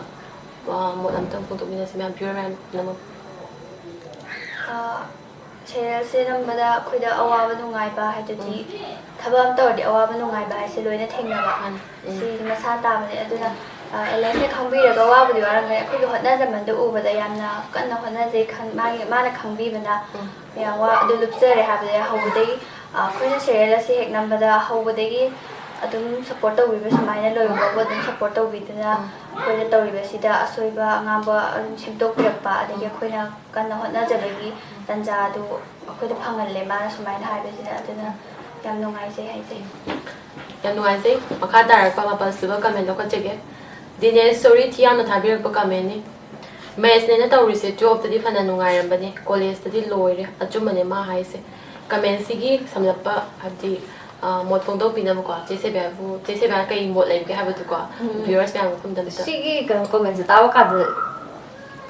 ꯑ, ꯃꯣꯠ ꯑꯝꯇꯪ ꯐꯣꯡꯗꯣꯛꯃꯤꯟꯅꯁꯤ ꯃꯌꯥꯝ, viewer ꯃꯌꯥꯝ ꯄꯨꯝꯅꯃꯛ꯫ ꯑ, serialꯁꯦ ꯅꯝꯕꯗ ꯑꯩꯈꯣꯏꯗ ꯑꯋꯥꯕ ꯅꯨꯡꯉꯥꯏꯕ ꯍꯥꯏꯗꯨꯗꯤ, ꯎꯝ꯫ ꯊꯕꯛ ꯑꯃ ꯇꯧꯔꯗꯤ ꯑꯋꯥꯕ ꯅꯨꯡꯉꯥꯏꯕ ꯍꯥꯏꯁꯦ ꯂꯣꯏꯅ ꯊꯦꯡꯅꯕ꯫ ꯃꯥꯅꯤ꯫ ꯎꯝ꯫ ꯁꯤ ꯃꯁꯥ ꯇꯥꯕꯅꯦ꯫ ꯑꯗꯨꯅ, ꯑ, ꯑꯦꯂꯦꯛꯁꯅ ꯈꯪꯕꯤꯔꯒ ꯋꯥꯕꯨꯗꯤ ꯋꯥꯔꯝꯒꯅꯤ꯫ ꯑꯩꯈꯣꯏꯒꯤ ꯍꯣꯠꯅꯖꯃꯟꯗꯣ ꯎꯕꯗ ꯌꯥꯝꯅ ꯀꯟꯅ ꯍꯣꯠꯅꯖꯩ ꯈꯪ-, ꯃꯥꯒꯤ, ꯃꯥꯅ ꯈꯪꯕꯤꯕꯅ ꯎꯝ꯫ ꯃꯌꯥꯝ ꯋꯥ ꯑꯗꯨ ꯂꯨꯞꯆꯔꯦ ꯍꯥꯏꯕꯗꯤ ꯍꯧꯕꯗꯒꯤ, ꯑ, ꯑꯩꯈꯣꯏꯅ serial ꯑꯁꯤ ꯍꯦꯛ ꯅꯝꯕꯗ ꯍꯧꯕꯗꯒꯤ ꯑꯗꯨꯝ support ꯇꯧꯕꯤꯕ, ꯁꯨꯃꯥꯏꯅ ꯂꯣꯏꯕ ꯐꯥꯎꯕ ꯑꯗꯨꯝ support ꯇꯧꯕꯤꯗꯨꯅ ꯎꯝ꯫ ꯑꯩꯈꯣꯏꯅ ꯇꯧꯔꯤꯕꯁꯤꯗ ꯑꯁꯣꯏꯕ ꯑꯉꯥꯝꯕ ꯑꯗꯨꯝ ꯁꯦꯝꯗꯣꯛꯄꯤꯔꯛꯄ, ꯑꯗꯒꯤ ꯎꯝ꯫ ꯑꯩꯈꯣꯏꯅ ꯀꯟꯅ ꯍꯣꯠꯅꯖꯕꯒꯤ ꯎꯝ꯫ ꯇꯥꯟꯖꯥꯗꯨ ꯑꯩꯈꯣꯏꯗ ꯐꯪꯍꯜꯂꯦ ꯃꯥꯅ ꯁꯨꯃꯥꯏꯅ ꯍꯥꯏꯕꯁꯤꯅ꯫ ꯑꯗꯨꯅ ꯌꯥꯝ ꯅꯨꯡꯉꯥꯏꯖꯩ ꯍꯥꯏꯖꯩ꯫ ꯌꯥꯝ ꯅꯨꯡꯉꯥꯏꯖꯩ꯫ ꯃꯈꯥ ꯇꯥꯔꯛꯄ ꯃꯥꯄꯜ ꯁꯨꯕ comment ꯂꯧꯈꯠꯆꯒꯦ꯫ ꯗꯤꯅꯦꯁ ꯁꯣꯔꯤ ꯊꯤꯌꯥꯝꯅ ꯊꯥꯕꯤꯔꯛꯄ commentꯅꯤ꯫ Matchꯅꯦꯅ ꯇꯧꯔꯤꯁꯦ, twelveꯇꯗꯤ ꯐꯅ ꯅꯨꯡꯉꯥꯏꯔꯝꯕꯅꯤ, collegeꯇꯗꯤ ꯂꯣꯏꯔꯦ꯫ ꯑꯆꯨꯝꯕꯅꯦ ꯃꯥ ꯍꯥꯏꯁꯦ꯫ Commentꯁꯤꯒꯤ ꯁꯝꯂꯞꯄ, ꯍꯥꯏꯕꯗꯤ, ꯑ, ꯃꯣꯠ ꯐꯣꯡꯗꯣꯛꯄꯤꯅꯕꯀꯣ, ꯆꯦ ꯁꯦꯕꯤꯌꯥꯕꯨ, ꯆꯦ ꯁꯦꯕꯤꯌꯥ ꯀꯩ ꯃꯣꯠ ꯂꯩꯕꯒꯦ ꯍꯥꯏꯕꯗꯨꯀꯣ, ꯎꯝ꯫ Viewers ꯃꯌꯥꯝꯒ ꯄꯨꯝꯅꯃꯛꯇ꯫ ꯁꯤꯒꯤ ꯀꯩꯅꯣ commentꯁꯦ ꯇꯥꯕ ꯀꯥꯟꯗ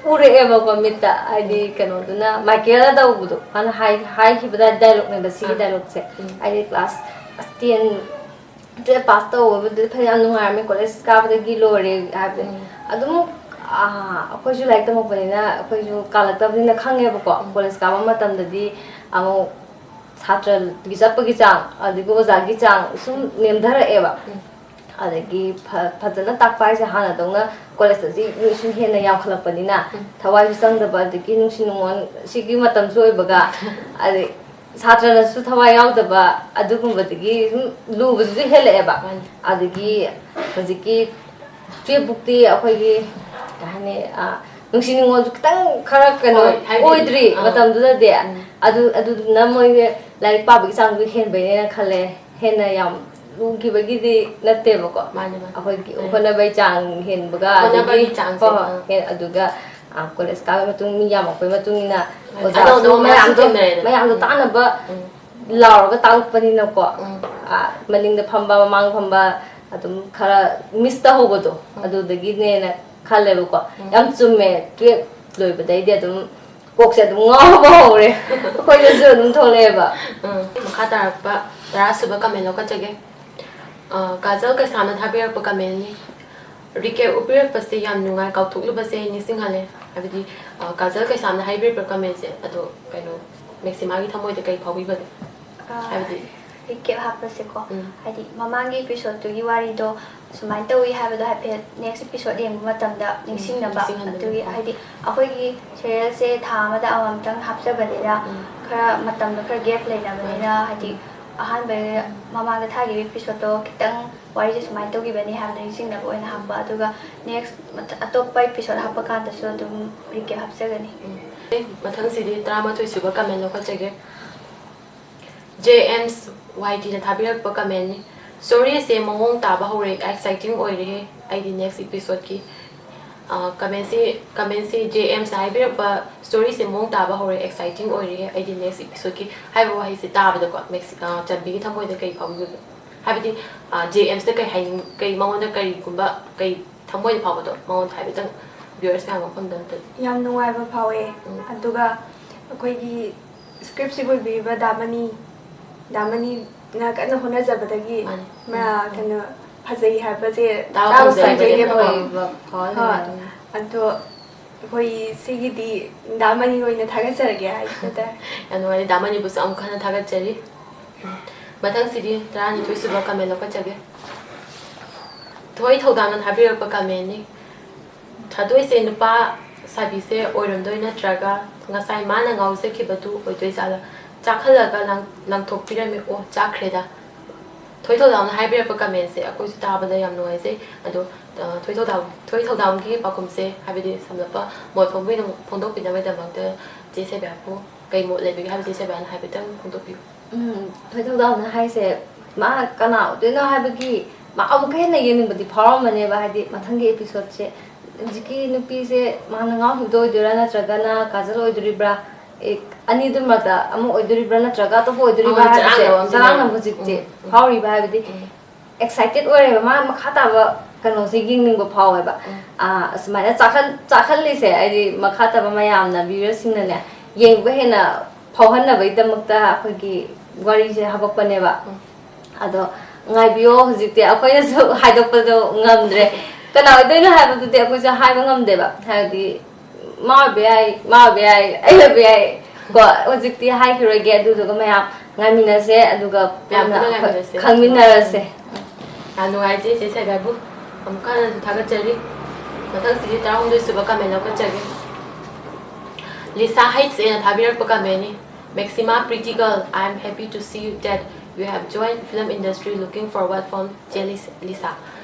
ꯎꯔꯛꯑꯦꯕꯀꯣ ꯃꯤꯠꯇ, ꯍꯥꯏꯗꯤ ꯀꯩꯅꯣꯗꯨꯅ ꯃꯥꯏꯀꯦꯜꯅ ꯇꯧꯕꯗꯣ, ꯃꯥꯅ ꯍꯥꯏ- ꯍꯥꯏꯈꯤꯕꯗ ꯗꯥꯏꯂꯣꯛꯅꯦꯕ ꯁꯤꯒꯤ ꯑꯥ꯫ ꯗꯥꯏꯂꯣꯛꯁꯦ꯫ ꯎꯝ꯫ ꯍꯥꯏꯗꯤ ꯀ꯭ꯂꯥꯁ ꯇꯦꯟ, ꯇꯨꯌꯦꯜꯞ ꯄꯥꯁ ꯇꯧꯕꯗꯨꯗꯤ ꯐꯅꯌꯥꯝ ꯅꯨꯡꯉꯥꯏꯔꯝꯃꯦ, ꯀꯣꯂꯦꯖ ꯀꯥꯕꯗꯒꯤ ꯂꯣꯏꯔꯦ ꯍꯥꯏꯕꯗꯤ꯫ ꯎꯝ꯫ ꯑꯗꯨꯝ ꯑꯥ, ꯑꯩꯈꯣꯏꯁꯨ ꯂꯥꯏꯔꯤꯛ ꯇꯝꯃꯛꯄꯅꯤꯅ ꯑꯩꯈꯣꯏꯁꯨ ꯀꯥꯜꯂꯛꯇꯕꯅꯤꯅ ꯈꯪꯉꯦꯕꯀꯣ꯫ ꯎꯝ꯫ ꯀꯣꯂꯦꯖ ꯀꯥꯕ ꯃꯇꯝꯗꯗꯤ ꯑꯃꯨꯛ ꯁꯥꯇ꯭ꯔꯒꯤ ꯆꯠꯄꯒꯤ ꯆꯥꯡ ꯑꯗꯒꯤ ꯑꯣꯖꯥꯒꯤ ꯆꯥꯡ ꯁꯨꯝ ꯅꯦꯝꯊꯔꯛꯑꯦꯕ꯫ ꯎꯝ꯫ ꯑꯗꯒꯤ ꯐ- ꯐꯖꯅ ꯇꯥꯛꯄ ꯍꯥꯏꯁꯦ ꯍꯥꯟꯅꯗꯧꯅ ꯀꯣꯂꯦꯖꯇꯗꯤ ꯃꯤꯁꯨ ꯍꯦꯟꯅ ꯌꯥꯝꯈꯠꯂꯛꯄꯅꯤꯅ ꯎꯝ꯫ ꯊꯋꯥꯏꯁꯨ ꯆꯪꯗꯕ, ꯑꯗꯒꯤ ꯅꯨꯡꯁꯤ ꯅꯨꯡꯉꯣꯟ ꯁꯤꯒꯤ ꯃꯇꯝꯁꯨ ꯑꯣꯏꯕꯒ ꯑꯗꯩ ꯁꯥꯇ꯭ꯔꯅꯁꯨ ꯊꯋꯥꯏ ꯌꯥꯎꯗꯕ ꯑꯗꯨꯒꯨꯝꯕꯗꯒꯤ ꯁꯨꯝ ꯂꯨꯕꯗꯨꯁꯨ ꯍꯦꯜꯂꯛꯑꯦꯕ꯫ ꯃꯥꯅꯤ꯫ ꯑꯗꯒꯤ ꯍꯧꯖꯤꯛꯀꯤ ꯇꯨꯌꯦꯞ ꯕꯨꯛꯇꯤ ꯑꯩꯈꯣꯏꯒꯤ ꯀꯩ ꯍꯥꯏꯅꯤ, ꯑ, ꯅꯨꯡꯁꯤ ꯅꯨꯡꯉꯣꯟꯁꯨ ꯈꯤꯇꯪ ꯈꯔ ꯀꯩꯅꯣ ꯍꯣꯏ, ꯍꯥꯏꯗꯤ, ꯑꯣꯏꯗ꯭ꯔꯤ ꯑꯥ꯫ ꯃꯇꯝꯗꯨꯗꯗꯤ꯫ ꯎꯝ꯫ ꯑꯗꯨ ꯑꯗꯨꯗꯨꯅ ꯃꯣꯏꯒꯤ ꯂꯥꯏꯔꯤꯛ ꯄꯥꯕꯒꯤ ꯆꯥꯡꯗꯨ ꯍꯦꯟꯕꯩꯅꯦꯅ ꯈꯜꯂꯦ꯫ ꯍꯦꯟꯅ ꯌꯥꯝ ꯂꯨꯈꯤꯕꯒꯤꯗꯤ ꯅꯠꯇꯦꯕꯀꯣ꯫ ꯃꯥꯅꯦ, ꯃꯥꯅꯦ꯫ ꯑꯩꯈꯣꯏꯒꯤ ꯎꯝ꯫ ꯍꯣꯠꯅꯕꯒꯤ ꯆꯥꯡ ꯍꯦꯟꯕꯒ ꯑꯗꯒꯤ ꯍꯣꯠꯅꯕꯒꯤ ꯆꯥꯡꯁꯦ, ꯍꯣꯏ, ꯍꯣꯏ, ꯑꯥ꯫ ꯍꯦ-, ꯑꯗꯨꯒ, ꯑ, ꯀꯣꯂꯦꯖ ꯀꯥꯕꯒꯤ ꯃꯇꯨꯡ ꯃꯤ ꯌꯥꯝꯃꯛꯄꯒꯤ ꯃꯇꯨꯡ ꯏꯟꯅ ꯍꯣꯏ, ꯑꯣꯖꯥꯁꯨ ꯑꯅꯧ ꯑꯅꯧꯕ ꯃꯌꯥꯝꯁꯨ ꯃꯌꯥꯝꯗꯣ ꯊꯦꯡꯅꯔꯦꯗꯅ꯫ ꯃꯌꯥꯝꯗꯣ ꯎꯝ꯫ ꯇꯥꯅꯕ ꯎꯝ꯫ ꯂꯥꯎꯔꯒ ꯇꯥꯛꯂꯛꯄꯅꯤꯅꯀꯣ꯫ ꯎꯝ꯫ ꯑ, ꯃꯅꯤꯡꯗ ꯐꯝꯕ, ꯃꯃꯥꯡ ꯐꯝꯕ ꯑꯗꯨꯝ ꯈꯔ ꯃꯤꯁ ꯇꯧꯍꯧꯕꯗꯣ ꯎꯝ꯫ ꯑꯗꯨꯗꯒꯤꯅꯦꯅ ꯈꯜꯂꯦꯕꯀꯣ꯫ ꯎꯝ꯫ ꯌꯥꯝ ꯆꯨꯝꯃꯦ, ꯇꯨꯌꯦꯞ ꯂꯣꯏꯕꯗꯩꯗꯤ ꯑꯗꯨꯝ ꯀꯣꯛꯁꯦ ꯑꯗꯨꯝ ꯉꯥꯎꯕ ꯍꯧꯔꯦ꯫ ꯑꯩꯈꯣꯏꯗꯁꯨ ꯑꯗꯨꯝ ꯊꯣꯛꯂꯛꯑꯦꯕ꯫ ꯎꯝ꯫ ꯃꯈꯥ ꯇꯥꯔꯛꯄ ꯇꯔꯥꯁꯨꯕ ꯀꯃꯦꯟ ꯂꯧꯈꯠꯆꯒꯦ꯫ ꯑ, ꯀꯥꯖꯜ ꯀꯩꯁꯥꯝꯅ ꯊꯥꯕꯤꯔꯛꯄ ꯀꯃꯦꯟꯅꯤ꯫ ꯔꯤꯀꯦꯞ ꯎꯞꯄꯤꯔꯛꯄꯁꯦ ꯌꯥꯝ ꯅꯨꯡꯉꯥꯏ, ꯀꯥꯎꯊꯣꯛꯂꯨꯕꯁꯦ ꯅꯤꯡꯁꯤꯡꯍꯜꯂꯦ꯫ ꯍꯥꯏꯕꯗꯤ, ꯑ, ꯀꯥꯖꯜ ꯀꯩꯁꯥꯝꯅ ꯍꯥꯏꯕꯤꯔꯛꯄ ꯀꯃꯦꯟꯁꯦ, ꯑꯗꯣ ꯀꯩꯅꯣ, ꯃꯦꯛꯁꯤꯃꯥꯒꯤ ꯊꯃꯣꯏꯗ ꯀꯩ ꯐꯥꯎꯕꯤꯕꯒꯦ? ꯑ, ꯍꯥꯏꯕꯗꯤ ꯔꯤꯀꯦꯞ ꯍꯥꯞꯄꯁꯦꯀꯣ꯫ ꯎꯝ꯫ ꯍꯥꯏꯗꯤ ꯃꯃꯥꯡꯒꯤ ꯑꯦꯄꯤꯁꯣꯗꯇꯨꯒꯤ ꯋꯥꯔꯤꯗꯣ ꯁꯨꯃꯥꯏꯅ ꯇꯧꯋꯤ ꯍꯥꯏꯕꯗꯣ ꯍꯥꯏꯐꯦꯠ ꯅꯦꯛꯁ ꯑꯦꯄꯤꯁꯣꯗ ꯌꯦꯡꯕ ꯃꯇꯝꯗ ꯎꯝ, ꯅꯤꯡꯁꯤꯡꯅꯕ꯫ ꯅꯤꯡꯁꯤꯡꯍꯟꯕꯗꯣ꯫ ꯑꯗꯨꯒꯤ ꯍꯥꯏꯗꯤ ꯑꯩꯈꯣꯏꯒꯤ ꯁꯦꯔꯤꯌꯦꯜꯁꯦ ꯊꯥ ꯑꯃꯗ ꯑꯃꯃꯝꯇꯪ ꯍꯥꯞꯆꯕꯅꯤꯅ ꯎꯝ꯫ ꯈꯔ ꯃꯇꯝꯗꯣ ꯈꯔ ꯒꯦꯞ ꯂꯩꯅꯕꯅꯤꯅ ꯎꯝ꯫ ꯍꯥꯏꯗꯤ ꯎꯝ꯫ ꯑꯍꯥꯟꯕ ꯃꯃꯥꯡꯗ ꯊꯥꯈꯤꯕ ꯑꯦꯄꯤꯁꯣꯗꯇꯣ ꯈꯤꯇꯪ ꯋꯥꯔꯤꯁꯦ ꯁꯨꯃꯥꯏꯅ ꯇꯧꯈꯤꯕꯅꯤ ꯍꯥꯏꯕꯗꯣ ꯅꯤꯡꯁꯤꯡꯅꯕ ꯑꯣꯏꯅ ꯍꯥꯞꯄ꯫ ꯑꯗꯨꯒ ꯅꯦꯛꯁ ꯃꯊ-, ꯑꯇꯣꯞꯄ ꯑꯦꯄꯤꯁꯣꯗ ꯍꯥꯞꯄ ꯀꯥꯟꯗꯁꯨ ꯑꯗꯨꯝ ꯔꯤꯀꯦꯞ ꯍꯥꯞꯆꯒꯅꯤ꯫ ꯎꯝ꯫ ꯃꯊꯪꯁꯤꯗꯤ ꯇꯔꯥꯃꯥꯊꯣꯏ ꯁꯨꯕ ꯀꯃꯦꯟ ꯂꯧꯈꯠꯆꯒꯦ꯫ ꯖꯦ ꯑꯦꯝꯁ ꯋꯥꯏ ꯇꯤꯅ ꯊꯥꯕꯤꯔꯛꯄ ꯀꯃꯦꯟꯅꯤ꯫ ꯁ꯭ꯇꯣꯔꯤꯁꯦ ꯃꯑꯣꯡ ꯇꯥꯕ ꯍꯧꯔꯦ, ꯑꯦꯛꯁꯥꯏꯇꯤꯡ ꯑꯣꯏꯔꯦꯍꯦ ꯑꯩꯗꯤ ꯅꯦꯛꯁ ꯑꯦꯄꯤꯁꯣꯗꯀꯤ꯫ ꯑ, ꯀꯃꯦꯟꯁꯤ, ꯀꯃꯦꯟꯁꯤ ꯖꯦ ꯑꯦꯝꯁꯅ ꯍꯥꯏꯕꯤꯔꯛꯄ, "ꯁ꯭ꯇꯣꯔꯤꯁꯦ ꯃꯑꯣꯡ ꯇꯥꯕ ꯍꯧꯔꯦ, ꯑꯦꯛꯁꯥꯏꯇꯤꯡ ꯑꯣꯏꯔꯦꯍꯦ ꯑꯩꯗꯤ ꯅꯦꯛꯁ ꯑꯦꯄꯤꯁꯣꯗꯀꯤ" ꯍꯥꯏꯕ ꯋꯥꯍꯩꯁꯦ ꯇꯥꯕꯗꯀꯣ, ꯃꯦꯛꯁꯤ-, ꯑ, ꯆꯟꯕꯤꯒꯤ ꯊꯃꯣꯏꯗ ꯀꯩ ꯐꯥꯎꯕꯤꯕꯒꯦ? ꯍꯥꯏꯕꯗꯤ, ꯑ, ꯖꯦ ꯑꯦꯝꯁꯇ ꯀꯩ ꯍꯥꯏꯅꯤꯡ-, ꯀꯩ ꯃꯉꯣꯟꯗ ꯀꯔꯤꯒꯨꯝꯕ ꯀꯩ ꯊꯃꯣꯏꯗ ꯐꯥꯎꯕꯗꯣ ꯃꯉꯣꯟꯗ ꯍꯥꯏꯐꯦꯠꯇꯪ Viewers ꯃꯌꯥꯝ ꯃꯐꯝꯗ ꯑꯝꯇ ꯌꯥꯝ ꯅꯨꯡꯉꯥꯏꯕ ꯐꯥꯎꯋꯦ꯫ ꯑꯗꯨꯒ ꯑꯩꯈꯣꯏꯒꯤ scriptꯁꯤꯕꯨ ꯏꯕꯤꯔꯤꯕ ꯗꯥꯃꯅꯤ, ꯗꯥꯃꯅꯤꯅ ꯀꯟꯅ ꯍꯣꯠꯅꯖꯕꯗꯒꯤ ꯃꯥꯅꯤ꯫ ꯃꯥ ꯀꯩꯅꯣ ꯐꯖꯩ ꯍꯥꯏꯕꯁꯦ ꯇꯥꯕ ꯇꯥꯕ ꯐꯪꯖꯩ꯫ ꯐꯪꯖꯩꯅꯦꯕꯀꯣ꯫ ꯑꯣꯏꯕ ꯐꯥꯎꯍꯜꯂꯦ ꯍꯣꯏ꯫ ꯑꯗꯨꯅ꯫ ꯑꯗꯣ ꯑꯩꯈꯣꯏ ꯁꯤꯒꯤꯗꯤ ꯗꯥꯃꯅꯤ ꯑꯣꯏꯅ ꯊꯥꯒꯠꯆꯔꯒꯦ ꯍꯥꯏꯕ ꯇꯥꯔꯦ꯫ ꯌꯥꯝ ꯅꯨꯡꯉꯥꯏꯔꯦ꯫ ꯗꯥꯃꯅꯤꯕꯨꯁꯨ ꯑꯃꯨꯛ ꯍꯟꯅ ꯊꯥꯒꯠꯆꯔꯤ꯫ ꯃꯊꯪꯁꯤꯗꯤ ꯇꯔꯥꯅꯤꯊꯣꯏ ꯁꯨꯕ comment ꯂꯧꯈꯠꯆꯒꯦ꯫ ꯊꯣꯏ ꯊꯧꯗꯥꯝꯅ ꯊꯥꯕꯤꯔꯛꯄ commentꯅꯤ꯫ ꯊꯥꯗꯣꯏꯁꯦ ꯅꯨꯄꯥ ꯁꯥꯕꯤꯁꯦ ꯑꯣꯏꯔꯝꯗꯣꯏ ꯅꯠꯇ꯭ꯔꯒ ꯉꯁꯥꯏ ꯃꯥꯅ ꯉꯥꯎꯖꯈꯤꯕꯗꯨ ꯑꯣꯏꯗꯣꯏ ꯖꯥꯠꯂ? ꯆꯥꯛꯍꯜꯂꯒ ꯂꯪ-, ꯂꯪꯊꯣꯛꯄꯤꯔꯝꯃꯤ꯫ ꯑꯣ, ꯆꯥꯈ꯭ꯔꯦꯗ꯫ ꯊꯣꯏ ꯊꯧꯗꯥꯝꯅ ꯍꯥꯏꯕꯤꯔꯛꯄ commentꯁꯦ ꯑꯩꯈꯣꯏꯁꯨ ꯇꯥꯕꯗ ꯌꯥꯝ ꯅꯨꯡꯉꯥꯏꯖꯩ꯫ ꯑꯗꯣ, ꯑ, ꯊꯣꯏ ꯊꯧꯗꯥꯝ, ꯊꯣꯏ ꯊꯧꯗꯥꯝꯒꯤ ꯄꯥꯎꯈꯨꯝꯁꯦ, ꯍꯥꯏꯕꯗꯤ ꯁꯝꯂꯞꯄ ꯃꯣꯠ ꯐꯣꯡꯕꯤꯅ-, ꯐꯣꯡꯗꯣꯛꯄꯤꯅꯕꯒꯤꯗꯃꯛꯇ ꯆꯦ ꯁꯦꯕꯤꯌꯥꯕꯨ ꯀꯩ ꯃꯣꯠ ꯂꯩꯕꯒꯦ ꯍꯥꯏꯕꯁꯦ ꯆꯦ ꯁꯦꯕꯤꯌꯥꯅ ꯍꯥꯏꯐꯦꯠꯇꯪ ꯐꯣꯡꯗꯣꯛꯄꯤꯌꯨ꯫ ꯎꯝ, ꯊꯣꯏ ꯊꯧꯗꯥꯝꯅ ꯍꯥꯏꯁꯦ ꯃꯥ ꯀꯅꯥ ꯑꯣꯏꯗꯣꯏꯅꯣ ꯍꯥꯏꯕꯒꯤ ꯃꯥ ꯑꯃꯨꯛꯀ ꯍꯦꯟꯅ ꯌꯦꯡꯅꯤꯡꯕꯗꯤ ꯐꯥꯎꯔꯝꯃꯅꯦꯕ, ꯍꯥꯏꯗꯤ ꯃꯊꯪꯒꯤ episodeꯁꯦ ꯍꯧꯖꯤꯛꯀꯤ ꯅꯨꯄꯤꯁꯦ ꯃꯥꯅ ꯉꯥꯎꯈꯤꯕꯗꯣ ꯑꯣꯏꯗꯣꯏꯔꯥ ꯅꯠꯇ꯭ꯔꯒꯅ ꯀꯥꯖꯜ ꯑꯣꯏꯗꯣꯔꯤꯕ꯭ꯔꯥ, ꯑꯦ, ꯑꯅꯤꯗꯨ ꯃꯔꯛꯇ ꯑꯃ ꯑꯣꯏꯗꯣꯔꯤꯕ꯭ꯔꯥ ꯅꯠꯇ꯭ꯔꯒ ꯑꯇꯣꯞꯄ ꯑꯣꯏꯗꯣꯔꯤꯕ꯭ꯔꯥ ꯑꯃ ꯍꯥꯏꯕꯁꯦ ꯆꯔꯥꯡꯅꯕ ꯑꯃꯗꯤ ꯆꯔꯥꯡꯅꯕ ꯂꯩꯔꯦ꯫ ꯍꯧꯖꯤꯛꯇꯤ ꯎꯝ, ꯎꯝ꯫ ꯐꯥꯎꯔꯤꯕ, ꯍꯥꯏꯕꯗꯤ ꯎꯝ꯫ excited ꯑꯣꯏꯔꯦꯕ, ꯃꯥ ꯃꯈꯥ ꯇꯥꯕ ꯀꯩꯅꯣꯁꯦ ꯌꯦꯡꯅꯤꯡꯕ ꯐꯥꯎꯋꯦꯕ꯫ ꯎꯝ꯫ ꯑꯥ, ꯑꯁꯨꯃꯥꯏꯅ ꯆꯥꯛꯍꯟ ꯆꯥꯛꯍꯜꯂꯤꯁꯦ ꯍꯥꯏꯗꯤ ꯃꯈꯥ ꯇꯥꯕ ꯃꯌꯥꯝꯅ viewersꯁꯤꯡꯅꯅꯦ ꯌꯦꯡꯕ ꯍꯦꯟꯅ ꯐꯥꯎꯍꯟꯅꯕꯒꯤꯗꯃꯛꯇ ꯑꯩꯈꯣꯏꯒꯤ ꯋꯥꯔꯤꯁꯦ ꯍꯥꯄꯛꯄꯅꯦꯕ꯫ ꯎꯝ꯫ ꯑꯗꯣ ꯉꯥꯏꯕꯤꯌꯣ, ꯍꯧꯖꯤꯛꯇꯤ ꯑꯩꯈꯣꯏꯅꯁꯨ ꯍꯥꯏꯗꯣꯛꯄꯗꯣ ꯉꯝꯗ꯭ꯔꯦ, ꯀꯅꯥ ꯑꯣꯏꯗꯣꯏꯅꯣ ꯍꯥꯏꯕꯗꯨꯗꯤ ꯑꯩꯈꯣꯏꯁꯨ ꯍꯥꯏꯕ ꯉꯝꯗꯦꯕ, ꯍꯥꯏꯕꯗꯤ ꯃꯥ ꯑꯣꯏꯕ ꯌꯥꯏ, ꯃꯥ ꯑꯣꯏꯕ ꯌꯥꯏ, ꯑꯩ ꯑꯣꯏꯕ ꯌꯥꯏ ꯀꯣ꯫ ꯍꯧꯖꯤꯛꯇꯤ ꯍꯥꯏꯈꯤꯔꯣꯏꯒꯦ, ꯑꯗꯨꯗꯨꯒ ꯃꯌꯥꯝ ꯉꯥꯏꯃꯤꯟꯅꯁꯦ, ꯑꯗꯨꯒ ꯃꯌꯥꯝ ꯄꯨꯟꯅ ꯄꯨꯟꯅ ꯑꯩꯈꯣꯏ ꯉꯥꯏꯃꯤꯟꯅꯁꯦ꯫ ꯈꯪꯃꯤꯟꯅꯔꯁꯦ꯫ ꯌꯥꯝ ꯅꯨꯡꯉꯥꯏꯖꯩ ꯆꯦ ꯁꯦꯕꯤꯌꯥꯕꯨ꯫ ꯑꯃꯨꯛꯀ ꯍꯟꯅꯁꯨ ꯊꯥꯒꯠꯆꯔꯤ꯫ ꯃꯊꯪꯁꯤꯗꯤ ꯇꯔꯥꯍꯨꯝꯗꯣꯏ ꯁꯨꯕ comment ꯂꯧꯈꯠꯆꯒꯦ꯫ ꯂꯤꯁꯥ ꯍꯩꯠꯁ ꯑꯦꯅ ꯊꯥꯕꯤꯔꯛꯄ commentꯅꯤ꯫ Maxima pretty girl, I am happy to see you that you have joined film industry, looking forward from ꯆꯦ ꯂꯤꯁ-, ꯂꯤꯁꯥ꯫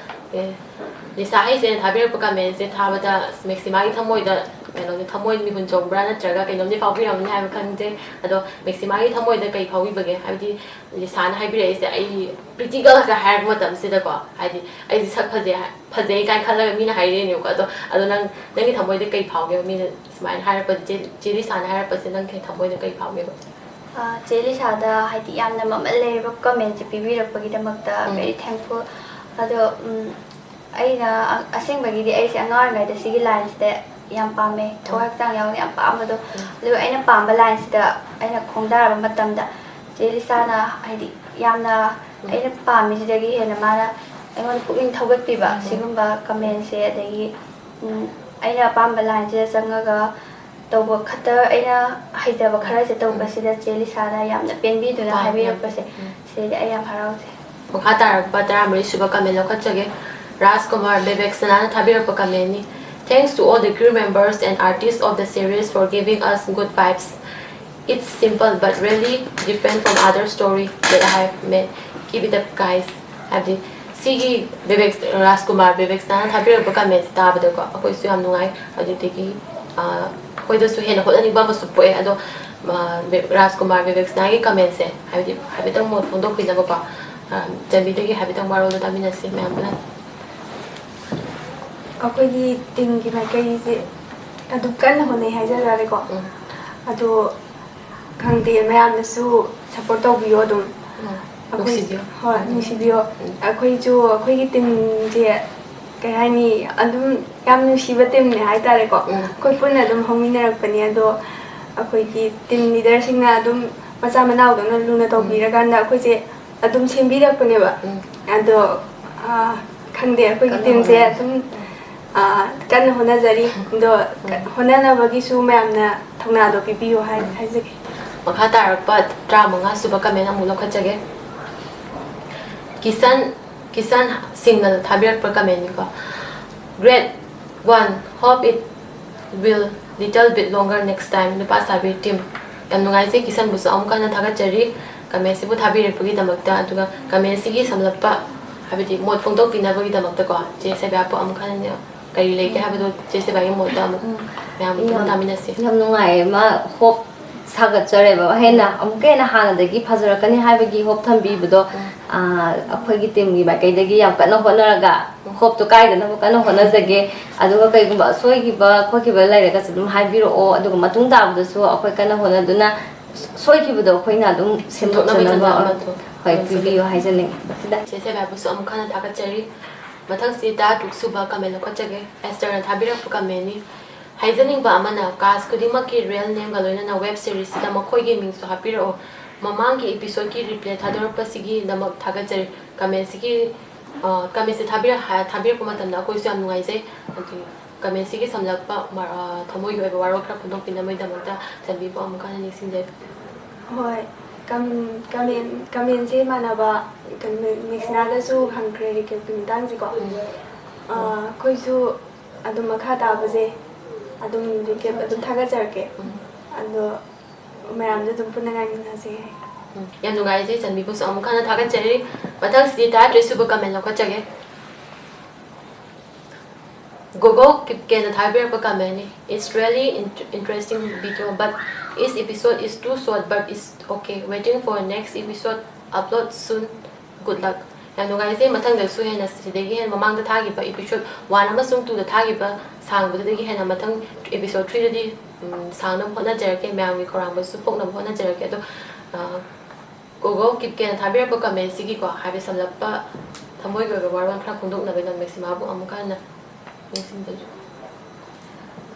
ꯑꯦ, ꯂꯤꯁꯥ ꯍꯩꯠꯁ ꯑꯦꯅ ꯊꯥꯕꯤꯔꯛꯄ commentꯁꯦ ꯊꯥꯕꯗ ꯃꯦꯛꯁꯤꯃꯥꯒꯤ ꯊꯃꯣꯏꯗ ꯀꯩꯅꯣꯅꯤ, ꯊꯃꯣꯏ ꯃꯤꯍꯨꯟ ꯆꯣꯡꯕ꯭ꯔꯥ ꯅꯠꯇ꯭ꯔꯒ ꯀꯩꯅꯣꯝꯗꯤ ꯐꯥꯎꯕꯤꯔꯝꯅꯤ ꯍꯥꯏꯕ ꯈꯪꯗꯦ꯫ ꯑꯗꯣ ꯃꯦꯛꯁꯤꯃꯥꯒꯤ ꯊꯃꯣꯏꯗ ꯀꯩ ꯐꯥꯎꯕꯤꯕꯒꯦ? ꯍꯥꯏꯕꯗꯤ ꯂꯤꯁꯥꯅ ꯍꯥꯏꯕꯤꯔꯛꯏꯁꯦ, ꯑꯩ pretty girlꯒ ꯍꯥꯏꯔꯛꯄ ꯃꯇꯝꯁꯤꯗꯀꯣ, ꯍꯥꯏꯗꯤ ꯑꯩꯁꯦ ꯁꯛ ꯐꯖꯩ ꯍꯥꯏ-, ꯐꯖꯩ ꯀꯥꯏꯅ ꯈꯜꯂꯒ ꯃꯤꯅ ꯍꯥꯏꯔꯛꯏꯅꯦꯕꯀꯣ꯫ ꯑꯗꯣ, ꯑꯗꯣ ꯅꯪ, ꯅꯪꯒꯤ ꯊꯃꯣꯏꯗ ꯀꯩ ꯐꯥꯎꯒꯦꯕ? ꯃꯤꯅ ꯁꯨꯃꯥꯏꯅ ꯍꯥꯏꯔꯛꯄꯁꯦ, ꯆꯦ, ꯆꯦ ꯂꯤꯁꯥꯅ ꯍꯥꯏꯔꯛꯄꯁꯦ ꯅꯪꯒꯤ ꯊꯃꯣꯏꯗ ꯀꯩ ꯐꯥꯎꯒꯦꯕ? ꯑ, ꯆꯦ ꯂꯤꯁꯥꯗ ꯍꯥꯏꯗꯤ ꯌꯥꯝꯅ ꯃꯃꯜ ꯂꯩꯔꯕ commentꯁꯦ ꯄꯤꯕꯤꯔꯛꯄꯒꯤꯗꯃꯛꯇ ꯎꯝ꯫ Very thankful꯫ ꯑꯗꯣ, ꯎꯝ, ꯑꯩꯅ ꯑ- ꯑꯁꯦꯡꯕꯒꯤꯗꯤ ꯑꯩꯁꯦ ꯑꯉꯥꯡ ꯑꯣꯏꯔꯤꯉꯩꯗ ꯁꯤꯒꯤ ꯂꯥꯏꯟꯁꯤꯗ ꯌꯥꯝ ꯄꯥꯝꯃꯦ, ꯊꯋꯥꯏ ꯍꯛꯆꯥꯡ ꯌꯥꯎꯅ ꯌꯥꯝ ꯄꯥꯝꯕꯗꯣ꯫ ꯑꯗꯨꯒ ꯑꯩꯅ ꯄꯥꯝꯕ ꯂꯥꯏꯟꯁꯤꯗ ꯑꯩꯅ ꯈꯣꯡꯗꯥꯔꯕ ꯃꯇꯝꯗ ꯆꯦ ꯂꯤꯁꯥꯅ ꯍꯥꯏꯗꯤ ꯌꯥꯝꯅ ꯑꯩꯅ ꯄꯥꯝꯃꯤꯁꯤꯗꯒꯤ ꯍꯦꯟꯅ ꯃꯥꯅ ꯑꯩꯉꯣꯟꯗ ꯄꯨꯛꯅꯤꯡ ꯊꯧꯒꯠꯄꯤꯕ ꯁꯤꯒꯨꯝꯕ ꯀꯃꯦꯟꯁꯦ, ꯑꯗꯒꯤ ꯎꯝ, ꯑꯩꯅ ꯑꯄꯥꯝꯕ ꯂꯥꯏꯟꯁꯤꯗ ꯆꯪꯉꯒ ꯇꯧꯕ ꯈꯛꯇ, ꯑꯩꯅ ꯍꯩꯖꯕ ꯈꯔꯁꯦ ꯇꯧꯕꯁꯤꯗ ꯆꯦ ꯂꯤꯁꯥꯅ ꯌꯥꯝꯅ ꯄꯦꯟꯕꯤꯗꯨꯅ ꯍꯥꯏꯕꯤꯔꯛꯄꯁꯦ, ꯁꯤꯗꯩꯗꯤ ꯑꯩ ꯌꯥꯝ ꯍꯔꯥꯎꯖꯩ꯫ ꯃꯈꯥ ꯇꯥꯔꯛꯄ ꯇꯔꯥꯃꯔꯤ ꯁꯨꯕ ꯀꯃꯦꯟ ꯂꯧꯈꯠꯆꯒꯦ꯫ ꯔꯥꯖꯀꯨꯃꯥꯔ ꯕꯦꯕꯦꯛꯁꯅꯥꯅ ꯊꯥꯕꯤꯔꯛꯄ ꯀꯃꯦꯟꯅꯤ꯫ Thanks to all the crew members and artists of the series for giving us good vibes. It's simple but really different from other story that I have made. Keep it up, guys. ꯍꯥꯏꯕꯗꯤ ꯁꯤꯒꯤ ꯕꯦꯕꯦꯛ ꯔꯥꯖꯀꯨꯃꯥꯔ ꯕꯦꯕꯦꯛꯁꯅꯥꯅ ꯊꯥꯕꯤꯔꯛꯄ ꯀꯃꯦꯟꯁꯦ ꯇꯥꯕꯗꯀꯣ ꯑꯩꯈꯣꯏꯁꯨ ꯌꯥꯝ ꯅꯨꯡꯉꯥꯏ꯫ ꯑꯗꯨꯗꯒꯤ ꯑꯩꯈꯣꯏꯗꯁꯨ ꯍꯦꯟꯅ ꯍꯣꯠꯅꯅꯤꯡꯕ ꯑꯃꯁꯨ ꯄꯣꯛꯑꯦ꯫ ꯑꯗꯣ ꯔꯥꯖꯀꯨꯃꯥꯔ ꯕꯦꯕꯦꯛꯁꯅꯥꯒꯤ ꯀꯃꯦꯟꯁꯦ ꯍꯥꯏꯕꯗꯤ ꯍꯥꯏꯐꯦꯠꯇꯪ ꯃꯣꯠ ꯐꯣꯡꯗꯣꯛꯄꯤꯅꯕꯀꯣ, ꯆꯟꯕꯤꯗꯒꯤ ꯍꯥꯏꯐꯦꯠꯇꯪ ꯋꯥꯔꯣꯜꯗꯣ ꯇꯥꯃꯤꯟꯅꯁꯤ ꯃꯌꯥꯝ ꯄꯨꯟꯅ꯫ ꯑꯩꯈꯣꯏꯒꯤ ꯇꯤꯝꯒꯤ ꯃꯥꯏꯀꯩꯁꯦ ꯑꯗꯨꯝ ꯀꯟꯅ ꯍꯣꯠꯅꯩ ꯍꯥꯏꯖ ꯇꯥꯔꯦꯀꯣ꯫ ꯑꯗꯣ ꯈꯪꯗꯦ, ꯃꯌꯥꯝꯅꯁꯨ ꯁꯞꯄꯣꯔꯠ ꯇꯧꯕꯤꯌꯣ ꯑꯗꯨꯝ꯫ ꯑꯩꯈꯣꯏ, ꯅꯨꯡꯁꯤꯕꯤꯌꯣ꯫ ꯍꯣꯏ, ꯅꯨꯡꯁꯤꯕꯤꯌꯣ꯫ ꯑꯩꯈꯣꯏꯁꯨ ꯑꯩꯈꯣꯏꯒꯤ ꯇꯤꯝꯁꯦ ꯀꯩ ꯍꯥꯏꯅꯤ, ꯑꯗꯨꯝ ꯌꯥꯝ ꯅꯨꯡꯁꯤꯕ ꯇꯤꯝꯅꯦ ꯍꯥꯏꯇꯥꯔꯦꯀꯣ꯫ ꯑꯩꯈꯣꯏ ꯄꯨꯟꯅ ꯑꯗꯨꯝ ꯍꯧꯃꯤꯟꯅꯔꯛꯄꯅꯦ, ꯑꯗꯣ ꯑꯩꯈꯣꯏꯒꯤ ꯇꯤꯝ ꯂꯤꯗꯔꯁꯤꯡꯅ ꯑꯗꯨꯝ ꯃꯆꯥ ꯃꯅꯥꯎꯗꯧꯅ ꯂꯨꯅ ꯇꯧꯕꯤꯔꯀꯥꯟꯗ ꯑꯩꯈꯣꯏꯁꯦ ꯑꯗꯨꯝ ꯁꯦꯝꯕꯤꯔꯛꯄꯅꯦꯕ꯫ ꯑꯗꯣ ꯈꯪꯗꯦ, ꯑꯩꯈꯣꯏꯒꯤ ꯇꯤꯝꯁꯦ ꯑꯗꯨꯝ ꯀꯟꯅ ꯍꯣꯠꯅꯖꯔꯤ꯫ ꯑꯗꯣ ꯍꯣꯠꯅꯅꯕꯒꯤꯁꯨ ꯃꯌꯥꯝꯅ ꯊꯧꯅꯥꯗꯣ ꯄꯤꯕꯤꯌꯨ ꯍꯥꯏ ꯍꯥꯏꯖꯒꯦ꯫ ꯃꯈꯥ ꯇꯥꯔꯛꯄ ꯇꯔꯥꯃꯉꯥ ꯁꯨꯕ ꯀꯃꯦꯟ ꯑꯃꯨꯛ ꯂꯧꯈꯠꯆꯒꯦ꯫ ꯀꯤꯁꯟ ꯀꯤꯁꯟ ꯁꯤꯡꯅ ꯊꯥꯕꯤꯔꯛꯄ ꯀꯃꯦꯟꯅꯤꯀꯣ꯫ Great one, hope it will little bit longer next time, ꯅꯨꯄꯥ ꯁꯥꯕꯤ ꯇꯤꯝ꯫ ꯌꯥꯝ ꯅꯨꯡꯉꯥꯏꯖꯩ, ꯀꯤꯁꯟꯕꯨꯁꯨ ꯑꯃꯨꯛ ꯍꯟꯅ ꯊꯥꯒꯠꯆꯔꯤ ꯀꯃꯦꯟꯁꯤꯕꯨ ꯊꯥꯕꯤꯔꯛꯄꯒꯤꯗꯃꯛꯇ꯫ ꯑꯗꯨꯒ ꯀꯃꯦꯟꯁꯤꯒꯤ ꯁꯝꯂꯞꯄ ꯍꯥꯏꯕꯗꯤ ꯃꯣꯠ ꯐꯣꯡꯗꯣꯛꯄꯤꯅꯕꯒꯤꯗꯃꯛꯇꯀꯣ ꯆꯦ ꯁꯦꯕꯥꯄꯨ ꯑꯃꯨꯛ ꯍꯟꯅ ꯀꯔꯤ ꯂꯩꯒꯦ ꯍꯥꯏꯕꯗꯣ ꯆꯦ ꯁꯦꯕꯥꯒꯤ ꯃꯣꯠꯇ ꯑꯃꯨꯛ ꯃꯌꯥꯝ ꯄꯨꯟꯅ ꯇꯥꯃꯤꯟꯅꯁꯤ꯫ ꯌꯥꯝ ꯅꯨꯡꯉꯥꯏꯌꯦ꯫ ꯃꯥ ꯍꯣꯞ ꯁꯥꯒꯠꯆꯔꯦꯕ, ꯍꯦꯟꯅ ꯑꯃꯨꯛꯀ ꯍꯦꯟꯅ ꯍꯥꯟꯅꯗꯒꯤ ꯐꯖꯔꯛꯀꯅꯤ ꯍꯥꯏꯕꯒꯤ ꯍꯣꯞ ꯊꯝꯕꯤꯕꯗꯣ꯫ ꯑꯩꯈꯣꯏꯒꯤ ꯇꯤꯝꯒꯤ ꯃꯥꯏꯀꯩꯗꯒꯤ ꯌꯥꯝ ꯀꯟꯅ ꯍꯣꯠꯅꯔꯒ ꯍꯣꯞꯇꯣ ꯀꯥꯏꯗꯅꯕ ꯀꯟꯅ ꯍꯣꯠꯅꯖꯒꯦ꯫ ꯑꯗꯨꯒ ꯀꯩꯒꯨꯝꯕ ꯑꯁꯣꯏꯈꯤꯕ ꯈꯣꯠꯈꯤꯕ ꯂꯩꯔꯒꯁꯨ ꯑꯗꯨꯝ ꯍꯥꯏꯕꯤꯔꯛꯑꯣ꯫ ꯑꯗꯨꯒ ꯃꯇꯨꯡ ꯇꯥꯕꯗꯁꯨ ꯑꯩꯈꯣꯏ ꯀꯟꯅ ꯍꯣꯠꯅꯗꯨꯅ ꯁꯣꯏꯈꯤꯕꯗꯣ ꯑꯩꯈꯣꯏꯅ ꯑꯗꯨꯝ ꯁꯦꯝꯗꯣꯛꯆꯅꯕ ꯍꯣꯏ ꯄꯤꯕꯤꯌꯨ ꯍꯥꯏꯖꯅꯤꯡꯉꯤ꯫ ꯁꯤꯗ ꯆꯦ ꯁꯦꯕꯥꯕꯨꯁꯨ ꯑꯃꯨꯛ ꯍꯟꯅ ꯊꯥꯒꯠꯆꯔꯤ꯫ ꯃꯊꯪꯁꯤ ꯇꯔꯥꯇꯔꯨꯛ ꯁꯨꯕ ꯀꯃꯦꯟ ꯂꯧꯈꯠꯆꯒꯦ꯫ ꯑꯦꯁꯇꯔꯅ ꯊꯥꯕꯤꯔꯛꯄ ꯀꯃꯦꯟꯅꯤ꯫ ꯍꯥꯏꯖꯅꯤꯡꯕ ꯑꯃꯅ, ꯀꯥꯁ ꯈꯨꯗꯤꯡꯃꯛꯀꯤ ꯔꯤꯌꯦꯜ ꯅꯦꯝꯒ ꯂꯣꯏꯅꯅ ꯋꯦꯕ ꯁꯤꯔꯤꯁꯁꯤꯗ ꯃꯈꯣꯏꯒꯤ ꯃꯤꯡꯁꯨ ꯍꯥꯞꯄꯤꯔꯛꯑꯣ꯫ ꯃꯃꯥꯡꯒꯤ ꯏꯄꯤꯁꯣꯗꯀꯤ ꯔꯤꯄ꯭ꯂꯦ ꯊꯥꯗꯣꯔꯛꯄꯁꯤꯒꯤꯗꯃꯛ ꯊꯥꯒꯠꯆꯔꯤ꯫ ꯀꯃꯦꯟꯁꯤꯒꯤ, ꯑ, ꯀꯃꯦꯟꯁꯤ ꯊꯥꯕꯤꯔꯛ-, ꯍꯥ-, ꯊꯥꯕꯤꯔꯛꯄ ꯃꯇꯝꯗ ꯑꯩꯈꯣꯏꯁꯨ ꯌꯥꯝ ꯅꯨꯡꯉꯥꯏꯖꯩ꯫ ꯑꯗꯨ ꯀꯃꯦꯟꯁꯤꯒꯤ ꯁꯝꯂꯞꯄ ꯃ-, ꯑ, ꯊꯃꯣꯏꯒꯤ ꯑꯣꯏꯕ ꯋꯥꯔꯣꯜ ꯈꯔ ꯐꯣꯡꯗꯣꯛꯄꯤꯅꯕꯒꯤꯗꯃꯛꯇ ꯆꯥꯟꯕꯤꯕꯨ ꯑꯃꯨꯛ ꯍꯟꯅ ꯅꯤꯡꯁꯤꯡꯖꯔꯤ꯫ ꯍꯣꯏ, ꯀꯝ-, ꯀꯃꯦꯟ, ꯀꯃꯦꯟꯁꯦ ꯏꯃꯥꯟꯅꯕ ꯀꯩꯅꯣ, ꯃꯦꯛꯁꯤꯅꯥꯗꯁꯨ ꯍꯪꯈ꯭ꯔꯦ ꯔꯤꯀꯦꯞꯀꯤ ꯃꯇꯥꯡꯁꯦꯀꯣ꯫ ꯑꯥ, ꯑꯩꯈꯣꯏꯁꯨ ꯑꯗꯨꯝ ꯃꯈꯥ ꯇꯥꯕꯁꯦ ꯑꯗꯨꯝ ꯔꯤꯀꯦꯞ ꯑꯗꯨꯝ ꯊꯥꯒꯠꯆꯔꯛꯀꯦ꯫ ꯑꯗꯣ ꯃꯌꯥꯝꯁꯨ ꯑꯗꯨꯝ ꯄꯨꯟꯅ ꯉꯥꯏꯃꯤꯟꯅꯁꯦ꯫ ꯎꯝ, ꯌꯥꯝ ꯅꯨꯡꯉꯥꯏꯖꯩ, ꯆꯟꯕꯤꯕꯨꯁꯨ ꯑꯃꯨꯛ ꯍꯟꯅ ꯊꯥꯒꯠꯆꯔꯤ꯫ ꯃꯊꯪꯁꯤꯗꯤ ꯇꯔꯥꯇꯔꯦꯠ ꯁꯨꯕ ꯀꯃꯦꯟ ꯂꯧꯈꯠꯆꯒꯦ꯫ ꯒꯣꯒꯣ ꯀꯤꯞꯀꯦꯅ ꯊꯥꯕꯤꯔꯛꯄ ꯀꯃꯦꯟꯅꯤ꯫ It's really int-, interesting video, but each episode is too short, but it's okay. Waiting for next episode upload soon. Good luck. ꯌꯥꯝ ꯅꯨꯡꯉꯥꯏꯖꯩ꯫ ꯃꯊꯪꯗꯁꯨ ꯍꯦꯟꯅ, ꯁꯤꯗꯒꯤ ꯍꯦꯟꯅ ꯃꯃꯥꯡꯗ ꯊꯥꯈꯤꯕ ꯏꯄꯤꯁꯣꯗ ꯋꯥꯟ ꯑꯃꯁꯨꯡ ꯇꯨꯗ ꯊꯥꯈꯤꯕ ꯁꯥꯡꯕꯗꯨꯗꯒꯤ ꯍꯦꯟꯅ ꯃꯊꯪ ꯏꯄꯤꯁꯣꯗ ꯊ꯭ꯔꯤꯗꯗꯤ, ꯎꯝ, ꯁꯥꯡꯅꯕ ꯍꯣꯠꯅꯖꯔꯛꯀꯦ, ꯃꯌꯥꯝꯒꯤ ꯈꯧꯔꯥꯡꯕꯁꯨ ꯄꯣꯛꯅꯕ ꯍꯣꯠꯅꯖꯔꯛꯀꯦ꯫ ꯑꯗꯣ, ꯑ, ꯒꯣꯒꯣ ꯀꯤꯞꯀꯦꯅ ꯊꯥꯕꯤꯔꯛꯄ ꯀꯃꯦꯟꯁꯤꯒꯤꯀꯣ, ꯍꯥꯏꯕꯗꯤ ꯁꯝꯂꯞꯄ ꯊꯃꯣꯏꯒꯤ ꯑꯣꯏꯕ ꯋꯥꯔꯣꯜ ꯈꯔ ꯐꯣꯡꯗꯣꯛꯅꯕꯒꯤꯗꯃꯛ ꯃꯦꯛꯁꯤꯃꯥꯕꯨ ꯑꯃꯨꯛ ꯍꯟꯅ ꯅꯤꯡꯁꯤꯡꯖꯔꯤ꯫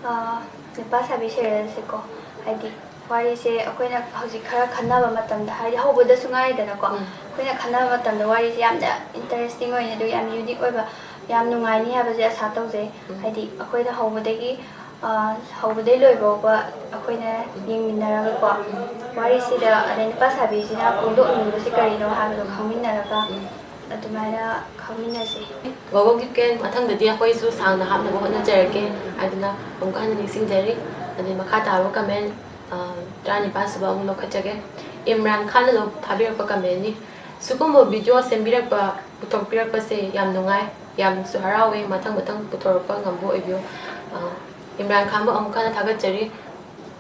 ꯑꯥ, ꯅꯨꯄꯥ ꯁꯥꯕꯤ ꯁꯦꯔꯤꯌꯦꯜꯁꯦꯀꯣ, ꯍꯥꯏꯗꯤ ꯋꯥꯔꯤꯁꯦ ꯑꯩꯈꯣꯏꯅ ꯍꯧꯖꯤꯛ ꯈꯔ ꯈꯟꯅꯕ ꯃꯇꯝꯗ, ꯍꯥꯏꯗꯤ ꯍꯧꯕꯗꯁꯨ ꯉꯥꯏꯔꯤꯗꯅꯀꯣ, ꯎꯝ꯫ ꯑꯩꯈꯣꯏꯅ ꯈꯟꯅꯕ ꯃꯇꯝꯗ ꯋꯥꯔꯤꯁꯦ ꯌꯥꯝꯅ ꯏꯟꯇꯔꯦꯁꯇꯤꯡ ꯑꯣꯏꯅ, ꯑꯗꯨꯒ ꯌꯥꯝ ꯌꯨꯅꯤꯛ ꯑꯣꯏꯕ, ꯌꯥꯝ ꯅꯨꯡꯉꯥꯏꯅꯤ ꯍꯥꯏꯕꯁꯦ ꯑꯁꯥ ꯇꯧꯖꯩ꯫ ꯎꯝ꯫ ꯍꯥꯏꯗꯤ ꯑꯩꯈꯣꯏꯅ ꯍꯧꯕꯗꯒꯤ, ꯑꯥ, ꯍꯧꯕꯗꯒꯤ ꯂꯣꯏꯐꯥꯎꯕ ꯑꯩꯈꯣꯏꯅ ꯌꯦꯡꯃꯤꯟꯅꯔꯒꯀꯣ, ꯋꯥꯔꯤꯁꯤꯗ ꯑꯗꯩ ꯅꯨꯄꯥ ꯁꯥꯕꯤꯁꯤꯅ ꯐꯣꯡꯗꯣꯛꯅꯤꯡꯕꯁꯤ ꯀꯔꯤꯅꯣ ꯍꯥꯏꯕꯗꯣ ꯈꯪꯃꯤꯟꯅꯔꯒ, ꯎꯝ꯫ ꯑꯗꯨꯃꯥꯏꯅ ꯈꯪꯃꯤꯟꯅꯁꯤ꯫ ꯒꯣꯒꯣ ꯀꯤꯞꯀꯦꯟ, ꯃꯊꯪꯗꯗꯤ ꯑꯩꯈꯣꯏꯁꯨ ꯁꯥꯡꯅ ꯍꯥꯞꯅꯕ ꯍꯣꯠꯅꯖꯔꯛꯀꯦ ꯍꯥꯏꯗꯨꯅ ꯑꯃꯨꯛ ꯍꯟꯅ ꯅꯤꯡꯁꯤꯡꯖꯔꯤ꯫ ꯑꯗꯩ ꯃꯈꯥ ꯇꯥꯕ ꯀꯃꯦꯟ, ꯑ, ꯇꯔꯥꯅꯤꯄꯥꯜ ꯁꯨꯕ ꯑꯃꯨꯛ ꯂꯧꯈꯠꯆꯒꯦ꯫ ꯏꯝꯔꯥꯟ ꯈꯥꯟꯅ ꯂꯧ-, ꯊꯥꯕꯤꯔꯛꯄ ꯀꯃꯦꯟꯅꯤ꯫ ꯁꯤꯒꯨꯝꯕ ꯚꯤꯗꯤꯑꯣ ꯁꯦꯝꯕꯤꯔꯛꯄ, ꯄꯨꯊꯣꯛꯄꯤꯔꯛꯄꯁꯦ ꯌꯥꯝ ꯅꯨꯡꯉꯥꯏ, ꯌꯥꯝꯅꯁꯨ ꯍꯔꯥꯎꯋꯦ꯫ ꯃꯊꯪ ꯃꯊꯪ ꯄꯨꯊꯣꯔꯛꯄ ꯉꯝꯕ ꯑꯣꯏꯕꯤꯌꯨ꯫ ꯑ, ꯏꯝꯔꯥꯟ ꯈꯥꯟꯕꯨ ꯑꯃꯨꯛ ꯍꯟꯅ ꯊꯥꯒꯠꯆꯔꯤ꯫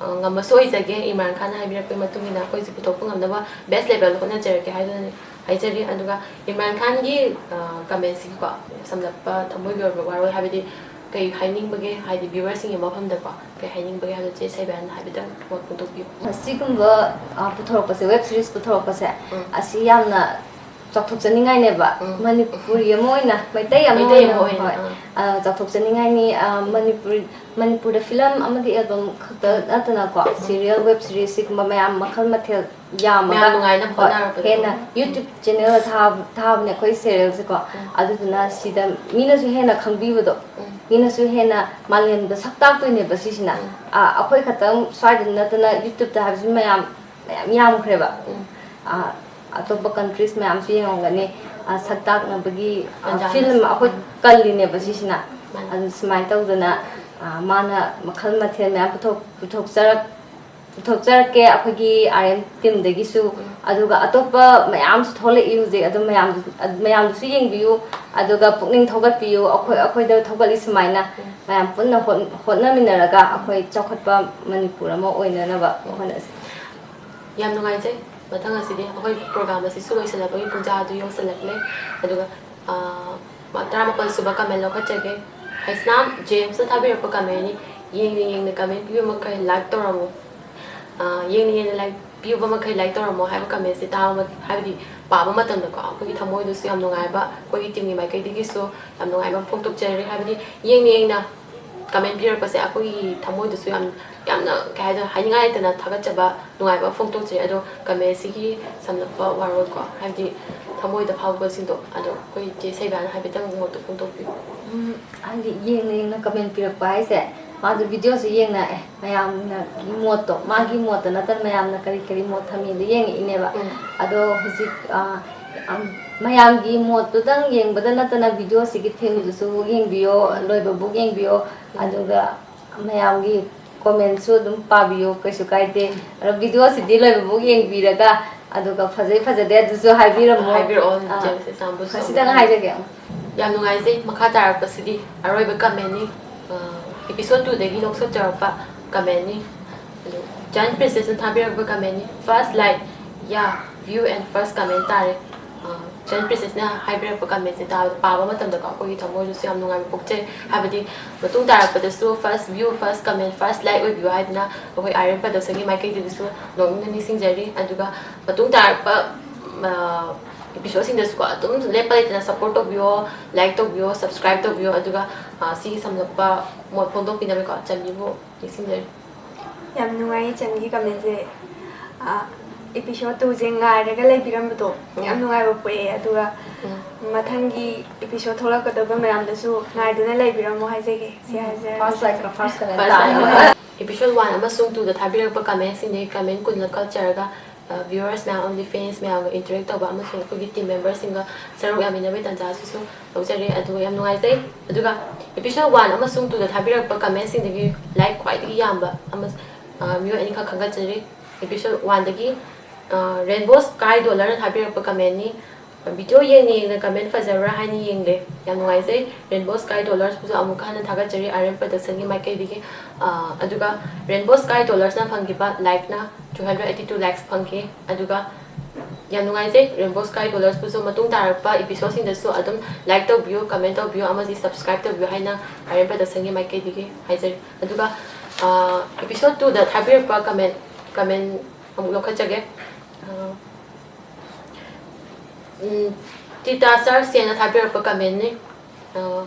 ꯑ, ꯉꯝꯕꯁꯨ ꯑꯣꯏꯖꯒꯦ꯫ ꯏꯝꯔꯥꯟ ꯈꯥꯟꯅ ꯍꯥꯏꯕꯤꯔꯛꯄꯒꯤ ꯃꯇꯨꯡ ꯏꯟꯅ ꯑꯩꯈꯣꯏꯁꯨ ꯄꯨꯊꯣꯛꯄ ꯉꯝꯅꯕ ꯕꯦꯁ ꯂꯦꯚꯦꯜꯗ ꯍꯣꯠꯅꯖꯔꯛꯀꯦ ꯍꯥꯏꯗꯨꯅ ꯍꯥꯏꯖꯔꯤ꯫ ꯑꯗꯨꯒ ꯏꯝꯔꯥꯟ ꯈꯥꯟꯒꯤ, ꯑ, ꯀꯃꯦꯟꯁꯤꯒꯤꯀꯣ, ꯁꯝꯂꯞꯄ ꯊꯃꯣꯏꯒꯤ ꯑꯣꯏꯕ ꯋꯥꯔꯣꯜ, ꯍꯥꯏꯕꯗꯤ ꯀꯩ ꯍꯥꯏꯅꯤꯡꯕꯒꯦ, ꯍꯥꯏꯗꯤ ꯚ꯭ꯌꯨꯋꯔꯁꯤꯡꯒꯤ ꯃꯐꯝꯗꯀꯣ ꯀꯩ ꯍꯥꯏꯅꯤꯡꯕꯒꯦ ꯍꯥꯏꯕꯗꯣ ꯆꯦ ꯁꯩꯕꯥꯏꯅ ꯍꯥꯏꯐꯦꯠꯇꯪ ꯃꯣꯠ ꯐꯣꯡꯗꯣꯛꯄꯤꯌꯨ꯫ ꯑꯁꯤꯒꯨꯝꯕ, ꯑ, ꯄꯨꯊꯣꯔꯛꯄꯁꯦ, ꯋꯦꯕ ꯁꯤꯔꯤꯁ ꯄꯨꯊꯣꯔꯛꯄꯁꯦ, ꯎꯝ꯫ ꯑꯁꯤ ꯌꯥꯝꯅ ꯆꯥꯎꯊꯣꯛꯆꯅꯤꯡꯉꯥꯏꯅꯦꯕ꯫ ꯎꯝ. ꯃꯅꯤꯄꯨꯔꯤ ꯑꯃ ꯑꯣꯏꯅ, ꯃꯩꯇꯩ ꯑꯃ ꯃꯩꯇꯩ ꯑꯣꯏꯅ꯫ ꯑꯃ ꯑꯣꯏꯅ, ꯍꯣꯏ꯫ ꯑꯥ꯫ ꯑ, ꯆꯥꯎꯊꯣꯛꯆꯅꯤꯡꯉꯥꯏꯅꯤ꯫ ꯑ, ꯃꯅꯤꯄꯨꯔ ꯃꯅꯤꯄꯨꯔꯗ ꯐꯤꯂꯝ ꯑꯃꯗꯤ ꯑꯦꯜꯕꯝ ꯈꯛꯇ ꯅꯠꯇꯅꯀꯣ, ꯁꯤꯔꯤꯌꯦꯜ, ꯋꯦꯕ ꯁꯤꯔꯤꯁ, ꯁꯤꯒꯨꯝꯕ ꯃꯌꯥꯝ ꯃꯈꯜ ꯃꯊꯦꯜ ꯌꯥꯝꯃꯒ, ꯃꯌꯥꯝ ꯅꯨꯡꯉꯥꯏꯅꯕ ꯍꯣꯏ, ꯍꯣꯠꯅꯔꯛꯄꯗ꯫ ꯍꯦꯟꯅ ꯌꯨꯇ꯭ꯌꯨꯕ ꯆꯦꯅꯦꯜꯗ ꯊꯥꯕ ꯊꯥꯕꯅꯦ ꯑꯩꯈꯣꯏ ꯁꯦꯔꯤꯌꯦꯜꯁꯦꯀꯣ꯫ ꯑꯗꯨꯗꯨꯅ ꯁꯤꯗ ꯃꯤꯅꯁꯨ ꯍꯦꯟꯅ ꯈꯪꯕꯤꯕꯗꯣ, ꯃꯤꯅꯁꯨ ꯍꯦꯟꯅ ꯃꯥꯂꯦꯝꯗ ꯁꯛ ꯇꯥꯛꯇꯣꯏꯅꯦꯕ ꯁꯤꯁꯤꯅ꯫ ꯑ, ꯑꯩꯈꯣꯏ ꯈꯛꯇꯪ ꯁ꯭ꯋꯥꯏꯗ ꯅꯠꯇꯅ ꯌꯨꯇ꯭ꯌꯨꯕꯇ ꯍꯥꯏꯕꯁꯤ ꯃꯌꯥꯝ ꯃꯌꯥꯝ ꯌꯥꯝꯈ꯭ꯔꯦꯕ꯫ ꯑ, ꯑꯇꯣꯞꯄ ꯀꯟꯇ꯭ꯔꯤꯁ ꯃꯌꯥꯝꯁꯨ ꯌꯦꯡꯉꯝꯒꯅꯤ꯫ ꯑ, ꯁꯛ ꯇꯥꯛꯅꯕꯒꯤ, ꯑ, ꯇꯥꯟꯖꯥ ꯐꯤꯜꯝ ꯑꯃꯁꯨ꯫ ꯑꯩꯈꯣꯏ ꯀꯜꯂꯤꯅꯦꯕ ꯁꯤꯁꯤꯅ꯫ ꯃꯥꯅꯤ꯫ ꯑꯗꯨ ꯁꯨꯃꯥꯏꯅ ꯇꯧꯗꯅ, ꯑ, ꯃꯥꯅ ꯃꯈꯜ ꯃꯊꯦꯜ ꯃꯌꯥꯝ ꯄꯨꯊꯣꯛ ꯄꯨꯊꯣꯛꯆꯔꯛ ꯄꯨꯊꯣꯛꯆꯔꯛꯀꯦ ꯑꯩꯈꯣꯏꯒꯤ ꯑꯥꯔ ꯑꯦꯝ ꯇꯤꯝꯗꯒꯤꯁꯨ꯫ ꯑꯗꯨꯒ ꯑꯇꯣꯞꯄ ꯃꯌꯥꯝꯁꯨ ꯊꯣꯛꯂꯛꯏ ꯍꯧꯖꯤꯛ, ꯑꯗꯨ ꯃꯌꯥꯝ ꯃꯌꯥꯝꯗꯨꯁꯨ ꯌꯦꯡꯕꯤꯌꯨ꯫ ꯑꯗꯨꯒ ꯄꯨꯛꯅꯤꯡ ꯊꯧꯒꯠꯄꯤꯌꯨ꯫ ꯑꯩꯈꯣꯏ ꯑꯩꯈꯣꯏꯗ ꯊꯧꯒꯠꯂꯤ ꯁꯨꯃꯥꯏꯅ ꯃꯌꯥꯝ ꯄꯨꯟꯅ ꯍꯣꯠ- ꯍꯣꯠꯅꯃꯤꯟꯅꯔꯒ ꯑꯩꯈꯣꯏ ꯆꯥꯎꯈꯠꯄ ꯃꯅꯤꯄꯨꯔ ꯑꯃ ꯑꯣꯏꯅꯅꯕ ꯍꯣꯠꯅꯁꯤ꯫ ꯌꯥꯝ ꯅꯨꯡꯉꯥꯏꯖꯩ꯫ ꯃꯊꯪ ꯑꯁꯤꯗꯤ ꯑꯩꯈꯣꯏ ꯄ꯭ꯔꯣꯒ꯭ꯔꯥꯝ ꯑꯁꯤꯁꯨ ꯂꯣꯏꯁꯤꯜꯂꯛꯄꯒꯤ ꯄꯨꯡꯖꯥ ꯑꯗꯨ ꯌꯧꯁꯤꯜꯂꯛꯂꯦ꯫ ꯑꯗꯨꯒ, ꯑꯥ, ꯃꯥ-, ꯇꯔꯥꯃꯥꯄꯜ ꯁꯨꯕ ꯀꯃꯦꯟ ꯂꯧꯈꯠꯆꯒꯦ꯫ ꯍꯩꯁꯅꯥꯝ ꯖꯦꯝꯁꯅ ꯊꯥꯕꯤꯔꯛꯄ ꯀꯃꯦꯟꯅꯤ: "ꯌꯦꯡꯅ ꯌꯦꯡꯅ ꯀꯃꯦꯟ ꯄꯤꯕ ꯃꯈꯩ ꯂꯥꯏꯛ ꯇꯧꯔꯝꯃꯨ꯫ ꯑꯥ, ꯌꯦꯡꯅ ꯌꯦꯡꯅ ꯂꯥꯏꯛ ꯄꯤꯕ ꯃꯈꯩ ꯂꯥꯏꯛ ꯇꯧꯔꯝꯃꯣ" ꯍꯥꯏꯕ ꯀꯃꯦꯟꯁꯦ ꯇꯥꯕ ꯃ-, ꯍꯥꯏꯕꯗꯤ ꯄꯥꯕ ꯃꯇꯝꯗꯀꯣ, ꯑꯩꯈꯣꯏꯒꯤ ꯊꯃꯣꯏꯗꯁꯨ ꯌꯥꯝ ꯅꯨꯡꯉꯥꯏꯕ, ꯑꯩꯈꯣꯏꯒꯤ ꯇꯤꯝꯒꯤ ꯃꯥꯏꯀꯩꯗꯒꯤꯁꯨ ꯌꯥꯝ ꯅꯨꯡꯉꯥꯏꯕ ꯑꯃ ꯐꯣꯡꯗꯣꯛꯆꯔꯤ꯫ ꯍꯥꯏꯕꯗꯤ ꯌꯦꯡꯅ ꯌꯦꯡꯅ ꯀꯃꯦꯟ ꯄꯤꯔꯛꯄꯁꯦ ꯑꯩꯈꯣꯏꯒꯤ ꯊꯃꯣꯏꯗꯁꯨ ꯌꯥꯝ, ꯌꯥꯝꯅ, ꯀꯩ ꯍꯥꯏꯗꯣꯏꯅꯣ, ꯍꯥꯏꯅꯤꯡꯉꯥꯏ ꯂꯩꯇꯅ ꯊꯥꯒꯠꯆꯕ, ꯅꯨꯡꯉꯥꯏꯕ ꯑꯃ ꯐꯣꯡꯗꯣꯛꯆꯔꯤ꯫ ꯑꯗꯣ ꯀꯃꯦꯟꯁꯤꯒꯤ ꯁꯝꯂꯞꯄ ꯋꯥꯔꯣꯜꯀꯣ, ꯍꯥꯏꯕꯗꯤ ꯊꯃꯣꯏꯗ ꯐꯥꯎꯕꯁꯤꯡꯗꯣ, ꯑꯗꯣ ꯑꯩꯈꯣꯏ ꯆꯦ ꯁꯩꯕꯥꯅ ꯍꯥꯏꯐꯦꯠꯇꯪ ꯃꯣꯠꯇꯣ ꯐꯣꯡꯗꯣꯛꯄꯤꯌꯨ꯫ ꯎꯝ, ꯍꯥꯏꯗꯤ ꯌꯦꯡꯅ ꯌꯦꯡꯅ ꯀꯃꯦꯟ ꯄꯤꯔꯛꯄ ꯍꯥꯏꯁꯦ, ꯃꯥꯁꯨ ꯚꯤꯗꯤꯑꯣꯁꯦ ꯌꯦꯡꯅ, ꯑꯦ, ꯃꯌꯥꯝꯅ ꯃꯣꯠꯇꯣ, ꯃꯥꯒꯤ ꯃꯣꯠꯇ ꯅꯠꯇꯅ ꯃꯌꯥꯝꯅ ꯀꯔꯤ ꯀꯔꯤ ꯃꯣꯠ ꯊꯝꯃꯤꯗꯣ ꯌꯦꯡꯉꯛꯏꯅꯦꯕ꯫ ꯎꯝ꯫ ꯑꯗꯣ ꯍꯧꯖꯤꯛ, ꯑ, ꯌꯥꯝ, ꯃꯌꯥꯝꯒꯤ ꯃꯣꯠꯇꯨꯗꯪ ꯌꯦꯡꯕꯗ ꯅꯠꯇꯅ ꯚꯤꯗꯤꯑꯣꯁꯤꯒꯤ ꯊꯤꯝꯗꯨꯁꯨ ꯌꯦꯡꯕꯤꯌꯣ, ꯂꯣꯏꯕꯕꯨꯛ ꯌꯦꯡꯕꯤꯌꯣ꯫ ꯑꯗꯨꯒ ꯃꯌꯥꯝꯒꯤ ꯀꯣꯃꯦꯟꯁꯨ ꯑꯗꯨꯝ ꯄꯥꯕꯤꯌꯨ, ꯀꯩꯁꯨ ꯀꯥꯏꯗꯦ꯫ ꯑꯗꯣ ꯚꯤꯗꯤꯑꯣꯁꯤꯗꯤ ꯂꯣꯏꯕꯕꯨꯛ ꯌꯦꯡꯕꯤꯔꯒ, ꯑꯗꯨꯒ ꯐꯖꯩ ꯐꯖꯗꯦ ꯑꯗꯨꯁꯨ ꯍꯥꯏꯕꯤꯔꯝꯃꯣ꯫ ꯍꯥꯏꯕꯤꯔꯛꯑꯣ, ꯑꯥ, ꯖꯦꯝꯁ ꯁꯥꯝꯕꯨꯁꯨ ꯈꯁꯤꯗꯪ ꯑꯃꯨꯛ ꯍꯥꯏꯖꯒꯦ꯫ ꯌꯥꯝ ꯅꯨꯡꯉꯥꯏꯖꯩ꯫ ꯃꯈꯥ ꯇꯥꯔꯛꯄꯁꯤꯗꯤ ꯑꯔꯣꯏꯕ ꯀꯃꯦꯟꯅꯤ꯫ ꯑ, episode two ꯗꯒꯤ ꯂꯧꯁꯤꯟꯖꯔꯛꯄ ꯀꯃꯦꯟꯅꯤ꯫ ꯑꯗꯨ ꯖꯟ ꯄ꯭ꯔꯤꯟꯁꯦꯁꯅ ꯊꯥꯕꯤꯔꯛꯄ ꯀꯃꯦꯟꯅꯤ: "First like, yeah, view and first comment" ꯇꯥꯔꯦ꯫ ꯑ, ꯖꯟ ꯄ꯭ꯔꯤꯟꯁꯦꯁꯅ ꯍꯥꯏꯕꯤꯔꯛꯄ ꯀꯃꯦꯟꯁꯦ ꯇꯥꯕ, ꯄꯥꯕ ꯃꯇꯝꯗꯀꯣ, ꯑꯩꯈꯣꯏꯒꯤ ꯊꯃꯣꯏꯗꯁꯨ ꯌꯥꯝ ꯅꯨꯡꯉꯥꯏꯕ ꯄꯣꯛꯆꯩ꯫ ꯍꯥꯏꯕꯗꯤ ꯃꯇꯨꯡ ꯇꯥꯔꯛꯄꯗꯁꯨ first view, first comment, first like ꯑꯣꯏꯕꯤꯌꯨ ꯍꯥꯏꯗꯅ ꯑꯩꯈꯣꯏ ꯑꯥꯏ ꯑꯦꯝ ꯄ꯭ꯔꯗꯛꯁꯟꯒꯤ ꯃꯥꯏꯀꯩꯗꯒꯤꯁꯨ ꯅꯣꯛꯅꯤꯡꯅ ꯅꯤꯡꯁꯤꯡꯖꯔꯤ꯫ ꯑꯗꯨꯒ ꯃꯇꯨꯡ ꯇꯥꯔꯛꯄ, ꯑ, Episodeꯁꯤꯡꯗꯁꯨꯀꯣ ꯑꯗꯨꯝ ꯂꯦꯞꯄ ꯂꯩꯇꯅ support ꯇꯧꯕꯤꯌꯣ, like ꯇꯧꯕꯤꯌꯣ, subscribe ꯇꯧꯕꯤꯌꯣ꯫ ꯑꯗꯨꯒ ꯑ, ꯁꯤꯒꯤ ꯁꯝꯂꯞꯄ ꯃꯣꯠ ꯐꯣꯡꯗꯣꯛꯄꯤꯅꯕꯀꯣ ꯆꯟꯕꯤꯕꯨ ꯅꯤꯡꯁꯤꯡꯖꯔꯤ꯫ ꯌꯥꯝ ꯅꯨꯡꯉꯥꯏ ꯏꯆꯟꯒꯤ commentꯁꯦ꯫ ꯑ, episode twoꯁꯦ ꯉꯥꯏꯔꯒ ꯂꯩꯕꯤꯔꯝꯕꯗꯣ ꯌꯥꯝ ꯅꯨꯡꯉꯥꯏꯕ ꯄꯣꯛꯑꯦ꯫ ꯑꯗꯨꯒ ꯃꯊꯪꯒꯤ episode ꯊꯣꯛꯂꯛꯀꯗꯕ ꯃꯌꯥꯝꯗꯁꯨ ꯉꯥꯏꯗꯨꯅ ꯂꯩꯕꯤꯔꯝꯃꯣ ꯍꯥꯏꯖꯒꯦ꯫ ꯁꯤ ꯍꯥꯏꯖꯔꯒꯦ꯫ First like first comment ꯇꯥꯔꯦ꯫ Episode one ꯑꯃꯁꯨꯡ twoꯗ ꯊꯥꯕꯤꯔꯛꯄ commentꯁꯤꯡꯗꯒꯤ comment ꯀꯨꯟꯂꯛ ꯀꯛꯆꯔꯒ, ꯑ, viewers ꯃꯌꯥꯝ ꯑꯃꯗꯤ fans ꯃꯌꯥꯝꯒ interact ꯇꯧꯕ ꯑꯃꯁꯨꯡ ꯑꯩꯈꯣꯏꯒꯤ team memberꯁꯤꯡꯒ ꯁꯔꯨꯛ ꯌꯥꯃꯤꯟꯅꯕꯒꯤ ꯇꯥꯟꯖꯥ ꯑꯁꯤꯁꯨ ꯂꯧꯖꯔꯦ꯫ ꯑꯗꯨꯒ ꯌꯥꯝ ꯅꯨꯡꯉꯥꯏꯖꯩ꯫ ꯑꯗꯨꯒ episode one ꯑꯃꯁꯨꯡ twoꯗ ꯊꯥꯕꯤꯔꯛꯄ commentꯁꯤꯡꯗꯒꯤ like ꯈ꯭ꯋꯥꯏꯗꯒꯤ ꯌꯥꯝꯕ ꯑꯃ, ꯑ, ꯃꯤꯑꯣꯏ ꯑꯅꯤꯈꯛ ꯈꯟꯒꯠꯆꯔꯤ꯫ Episode oneꯗꯒꯤ, ꯑ, Rainbow Sky Dollarꯅ ꯊꯥꯕꯤꯔꯛꯄ commentꯅꯤ꯫ Video ꯌꯦꯡꯅ ꯌꯦꯡꯅ comment ꯐꯖꯕ꯭ꯔꯥ ꯍꯥꯏꯅ ꯌꯦꯡꯂꯦ꯫ ꯌꯥꯝ ꯅꯨꯡꯉꯥꯏꯖꯩ꯫ Rainbow Sky Dollarsꯕꯨꯁꯨ ꯑꯃꯨꯛꯀ ꯍꯟꯅ ꯊꯥꯒꯠꯆꯔꯤ R M Productionꯒꯤ ꯃꯥꯏꯀꯩꯗꯒꯤ꯫ ꯑ, ꯑꯗꯨꯒ Rainbow Sky Dollarꯅ ꯐꯪꯈꯤꯕ likeꯅ two hundred eighty two likes ꯐꯪꯈꯤ꯫ ꯑꯗꯨꯒ ꯌꯥꯝ ꯅꯨꯡꯉꯥꯏꯖꯩ꯫ Rainbow Sky Dollarsꯕꯨꯁꯨ ꯃꯇꯨꯡ ꯇꯥꯔꯛꯄ episodeꯁꯤꯡꯗꯁꯨ ꯑꯗꯨꯝ like ꯇꯧꯕꯤꯌꯨ, comment ꯇꯧꯕꯤꯌꯨ ꯑꯃꯗꯤ subscribe ꯇꯧꯕꯤꯌꯨ ꯍꯥꯏꯅ R M Productionꯒꯤ ꯃꯥꯏꯀꯩꯗꯒꯤ ꯍꯥꯏꯖꯔꯤ꯫ ꯑꯗꯨꯒ, ꯑ, episode twoꯗ ꯊꯥꯕꯤꯔꯛꯄ comment, comment ꯑꯃꯨꯛ ꯂꯧꯈꯠꯆꯒꯦ꯫ ꯑ, ꯎꯝ, Tita Sir ꯁꯦꯅ ꯊꯥꯕꯤꯔꯛꯄ commentꯅꯤ꯫ ꯑ,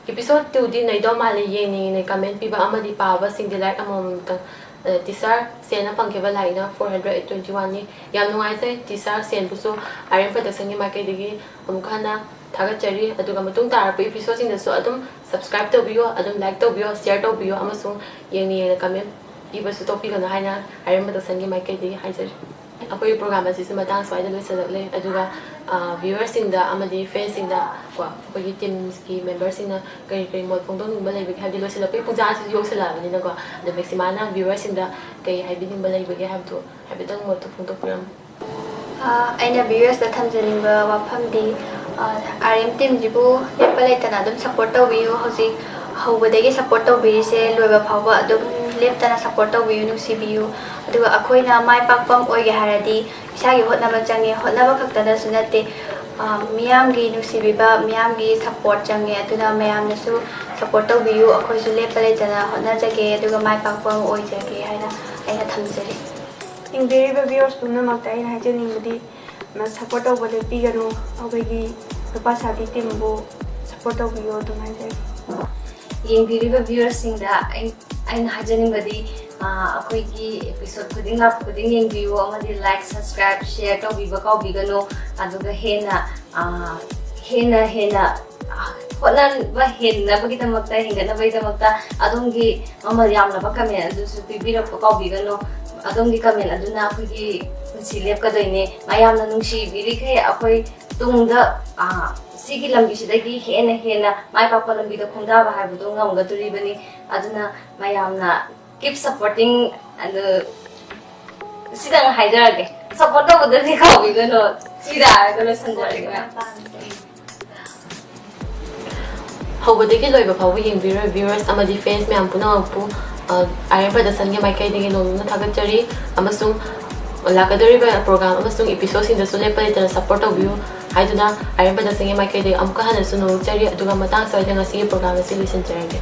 episode twoꯗꯤ ꯅꯩꯗꯧ ꯃꯥꯜꯂꯦ, ꯌꯦꯡꯅꯤꯡꯉꯦꯅ comment ꯄꯤꯕ ꯑꯃꯗꯤ ꯄꯥꯕꯁꯤꯡꯗꯤ like ꯑꯃꯃꯝꯇꯪ꯫ ꯑ, Tita Sir ꯁꯦꯅ ꯐꯪꯈꯤꯕ likeꯅ four hundred twenty oneꯅꯤ꯫ ꯌꯥꯝ ꯅꯨꯡꯉꯥꯏꯖꯩ꯫ Tita Sir ꯁꯦꯟꯕꯨꯁꯨ R M Productionꯒꯤ ꯃꯥꯏꯀꯩꯗꯒꯤ ꯑꯃꯨꯛ ꯍꯟꯅ ꯊꯥꯒꯠꯆꯔꯤ꯫ ꯑꯗꯨꯒ ꯃꯇꯨꯡ ꯇꯥꯔꯛꯄ episodeꯁꯤꯡꯗꯁꯨ ꯑꯗꯨꯝ subscribe ꯇꯧꯕꯤꯌꯨ, ꯑꯗꯨꯝ like ꯇꯧꯕꯤꯌꯨ, share ꯇꯧꯕꯤꯌꯨ ꯑꯃꯁꯨꯡ ꯌꯦꯡꯅ ꯌꯦꯡꯅ comment ꯄꯤꯕꯁꯨ ꯇꯣꯛꯄꯤꯒꯅꯨ ꯍꯥꯏꯅ R M Productionꯒꯤ ꯃꯥꯏꯀꯩꯗꯒꯤ ꯍꯥꯏꯖꯔꯤ꯫ ꯑꯩꯈꯣꯏꯒꯤ program ꯑꯁꯤꯁꯨ ꯃꯇꯥꯡ ꯁ꯭ꯋꯥꯏꯗ ꯂꯣꯏꯁꯤꯜꯂꯛꯂꯦ꯫ ꯑꯗꯨꯒ, ꯑ, viewersꯁꯤꯡꯗ ꯑꯃꯗꯤ fansꯁꯤꯡꯗ ꯀꯣ, ꯑꯩꯈꯣꯏꯒꯤ teamꯁꯀꯤ memberꯁꯤꯡꯅ ꯀꯔꯤ ꯀꯔꯤ ꯃꯣꯠ ꯐꯣꯡꯗꯣꯛꯅꯤꯡꯕ ꯂꯩꯕꯒꯦ? ꯍꯥꯏꯕꯗꯤ ꯂꯣꯏꯁꯤꯜꯂꯛꯄꯒꯤ ꯄꯨꯡꯖꯥꯁꯤꯁꯨ ꯌꯧꯁꯤꯜꯂꯛꯑꯕꯅꯤꯅꯀꯣ꯫ ꯑꯗꯣ Maxima ꯅ viewersꯁꯤꯡꯗ ꯀꯔꯤ ꯍꯥꯏꯕꯤꯅꯤꯡꯕ ꯂꯩꯕꯒꯦ ꯍꯥꯏꯕꯗꯨ ꯍꯥꯏꯐꯦꯠꯇꯪ ꯃꯣꯠꯇꯨ ꯐꯣꯡꯗꯣꯛꯄꯤꯔꯝꯃꯨ꯫ ꯑ, ꯑꯩꯅ viewersꯇ ꯊꯝꯖꯅꯤꯡꯕ ꯋꯥꯐꯝꯗꯤ, ꯑ, R M teamꯁꯤꯕꯨ ꯂꯦꯞꯄ ꯂꯩꯇꯅ ꯑꯗꯨꯝ support ꯇꯧꯕꯤꯌꯨ꯫ ꯍꯧꯖꯤꯛ ꯍꯧꯕꯗꯒꯤ support ꯇꯧꯕꯤꯔꯤꯁꯦ ꯂꯣꯏꯕ ꯐꯥꯎꯕ ꯑꯗꯨꯝ ꯂꯦꯞꯇꯅ support ꯇꯧꯕꯤꯌꯨ, ꯅꯨꯡꯁꯤꯕꯤꯌꯨ꯫ ꯑꯗꯨꯒ ꯑꯩꯈꯣꯏꯅ ꯃꯥꯏ ꯄꯥꯛꯄ ꯑꯃ ꯑꯣꯏꯒꯦ ꯍꯥꯏꯔꯗꯤ ꯏꯁꯥꯒꯤ ꯍꯣꯠꯅꯕ ꯆꯪꯉꯦ꯫ ꯍꯣꯠꯅꯕ ꯈꯛꯇꯗꯁꯨ ꯅꯠꯇꯦ, ꯑ, ꯃꯤꯌꯥꯝꯒꯤ ꯅꯨꯡꯁꯤꯕꯤꯕ, ꯃꯤꯌꯥꯝꯒꯤ support ꯆꯪꯉꯦ꯫ ꯑꯗꯨꯅ ꯃꯌꯥꯝꯅꯁꯨ support ꯇꯧꯕꯤꯌꯨ꯫ ꯑꯩꯈꯣꯏꯁꯨ ꯂꯦꯞꯄ ꯂꯩꯇꯅ ꯍꯣꯠꯅꯖꯒꯦ, ꯑꯗꯨꯒ ꯃꯥꯏ ꯄꯥꯛꯄ ꯑꯃ ꯑꯣꯏꯖꯒꯦ ꯍꯥꯏꯅ ꯑꯩꯅ ꯊꯝꯖꯔꯤ꯫ ꯌꯦꯡꯕꯤꯔꯤꯕ viewers ꯄꯨꯝꯅꯃꯛꯇ ꯑꯩꯅ ꯍꯥꯏꯖꯅꯤꯡꯕꯗꯤ, ꯁꯞꯄꯣꯔꯠ ꯇꯧꯕ ꯂꯦꯞꯄꯤꯒꯅꯨ꯫ ꯑꯩꯈꯣꯏꯒꯤ ꯅꯨꯄꯥ ꯁꯥꯕꯤ ꯇꯤꯝꯕꯨ ꯁꯞꯄꯣꯔꯠ ꯇꯧꯕꯤꯌꯣ ꯑꯗꯨꯝ ꯍꯥꯏꯖꯒꯦ꯫ ꯌꯦꯡꯕꯤꯔꯤꯕ ꯚ꯭ꯌꯨꯋꯔꯁꯤꯡꯗ ꯑꯩ ꯑꯩꯅ ꯍꯥꯏꯖꯅꯤꯡꯕꯗꯤ, ꯑ, ꯑꯩꯈꯣꯏꯒꯤ ꯑꯦꯄꯤꯁꯣꯠ ꯈꯨꯗꯤꯡ ꯂꯥꯛꯄ ꯈꯨꯗꯤꯡ ꯌꯦꯡꯕꯤꯌꯨ ꯑꯃꯗꯤ ꯂꯥꯏꯛ, ꯁꯕꯁꯀ꯭ꯔꯥꯏꯕ, ꯁꯤꯌꯔ ꯇꯧꯕꯤꯕ ꯀꯥꯎꯕꯤꯒꯅꯨ꯫ ꯑꯗꯨꯒ ꯍꯦꯟꯅ, ꯑ, ꯍꯦꯟꯅ ꯍꯦꯟꯅ, ꯑ, ꯍꯣꯠꯅꯕ ꯍꯦꯟꯅꯕꯒꯤꯗꯃꯛꯇ, ꯍꯦꯟꯒꯠꯅꯕꯒꯤꯗꯃꯛꯇ ꯑꯗꯣꯝꯒꯤ ꯃꯃꯜ ꯌꯥꯝꯂꯕ ꯀꯃꯦꯟ ꯑꯗꯨꯁꯨ ꯄꯤꯕꯤꯔꯛꯄ ꯀꯥꯎꯕꯤꯒꯅꯨ꯫ ꯑꯗꯣꯝꯒꯤ ꯀꯃꯦꯟ ꯑꯗꯨꯅ ꯑꯩꯈꯣꯏꯒꯤ ꯄꯨꯟꯁꯤ ꯂꯦꯞꯀꯗꯣꯏꯅꯦ꯫ ꯃꯌꯥꯝꯅ ꯅꯨꯡꯁꯤꯕꯤꯔꯤꯈꯩ ꯑꯩꯈꯣꯏ ꯇꯨꯡꯗ, ꯑ, ꯁꯤꯒꯤ ꯂꯝꯕꯤꯁꯤꯗꯒꯤ ꯍꯦꯟꯅ ꯍꯦꯟꯅ ꯃꯥꯏ ꯄꯥꯛꯄ ꯂꯝꯕꯤꯗ ꯈꯣꯡꯗꯥꯕ ꯍꯥꯏꯕꯗꯨ ꯉꯝꯒꯗꯣꯔꯤꯕꯅꯤ꯫ ꯑꯗꯨꯅ ꯃꯌꯥꯝꯅ keep supporting, ꯑꯗꯨ ꯁꯤꯗꯪ ꯍꯥꯏꯖꯔꯒꯦ, ꯁꯞꯄꯣꯔꯠ ꯇꯧꯕꯗꯗꯤ ꯀꯥꯎꯕꯤꯒꯅꯨ꯫ ꯁꯤꯗ ꯍꯥꯏꯔꯒ ꯂꯣꯏꯁꯤꯟꯖꯔꯒꯦ, ꯃꯌꯥꯝ꯫ ꯍꯧꯕꯗꯒꯤ ꯂꯣꯏꯕ ꯐꯥꯎꯕ ꯌꯦꯡꯕꯤꯔꯤꯕ ꯚ꯭ꯌꯨꯋꯔꯁ ꯑꯃꯗꯤ ꯐꯦꯟꯁ ꯃꯌꯥꯝ ꯄꯨꯝꯅꯃꯛꯄꯨ, ꯑ, ꯑꯥꯏꯔꯟ ꯄ꯭ꯔꯗꯛꯁꯟꯒꯤ ꯃꯥꯏꯀꯩꯗꯒꯤ ꯅꯣꯡꯗꯨꯅ ꯊꯥꯒꯠꯆꯔꯤ, ꯑꯃꯁꯨꯡ ꯂꯥꯛꯀꯗꯧꯔꯤꯕ ꯄ꯭ꯔꯣꯒ꯭ꯔꯥꯝ ꯑꯃꯁꯨꯡ ꯏꯄꯤꯁꯣꯗꯁꯤꯡꯗꯁꯨ ꯂꯦꯞꯄ ꯂꯩꯇꯅ ꯁꯞꯄꯣꯔꯠ ꯇꯧꯕꯤꯌꯨ ꯍꯥꯏꯗꯨꯅ ꯑꯥꯏꯔꯟ ꯄ꯭ꯔꯗꯛꯁꯟꯒꯤ ꯃꯥꯏꯀꯩꯗꯒꯤ ꯑꯃꯨꯛꯀ ꯍꯟꯅꯁꯨ ꯅꯣꯡꯂꯨꯛꯆꯔꯤ꯫ ꯑꯗꯨꯒ ꯃꯇꯥꯡ ꯑꯁ꯭ꯋꯥꯏꯗ ꯉꯁꯤꯒꯤ ꯄ꯭ꯔꯣꯒ꯭ꯔꯥꯝ ꯑꯁꯤ ꯂꯣꯏꯁꯤꯟꯖꯔꯒꯦ꯫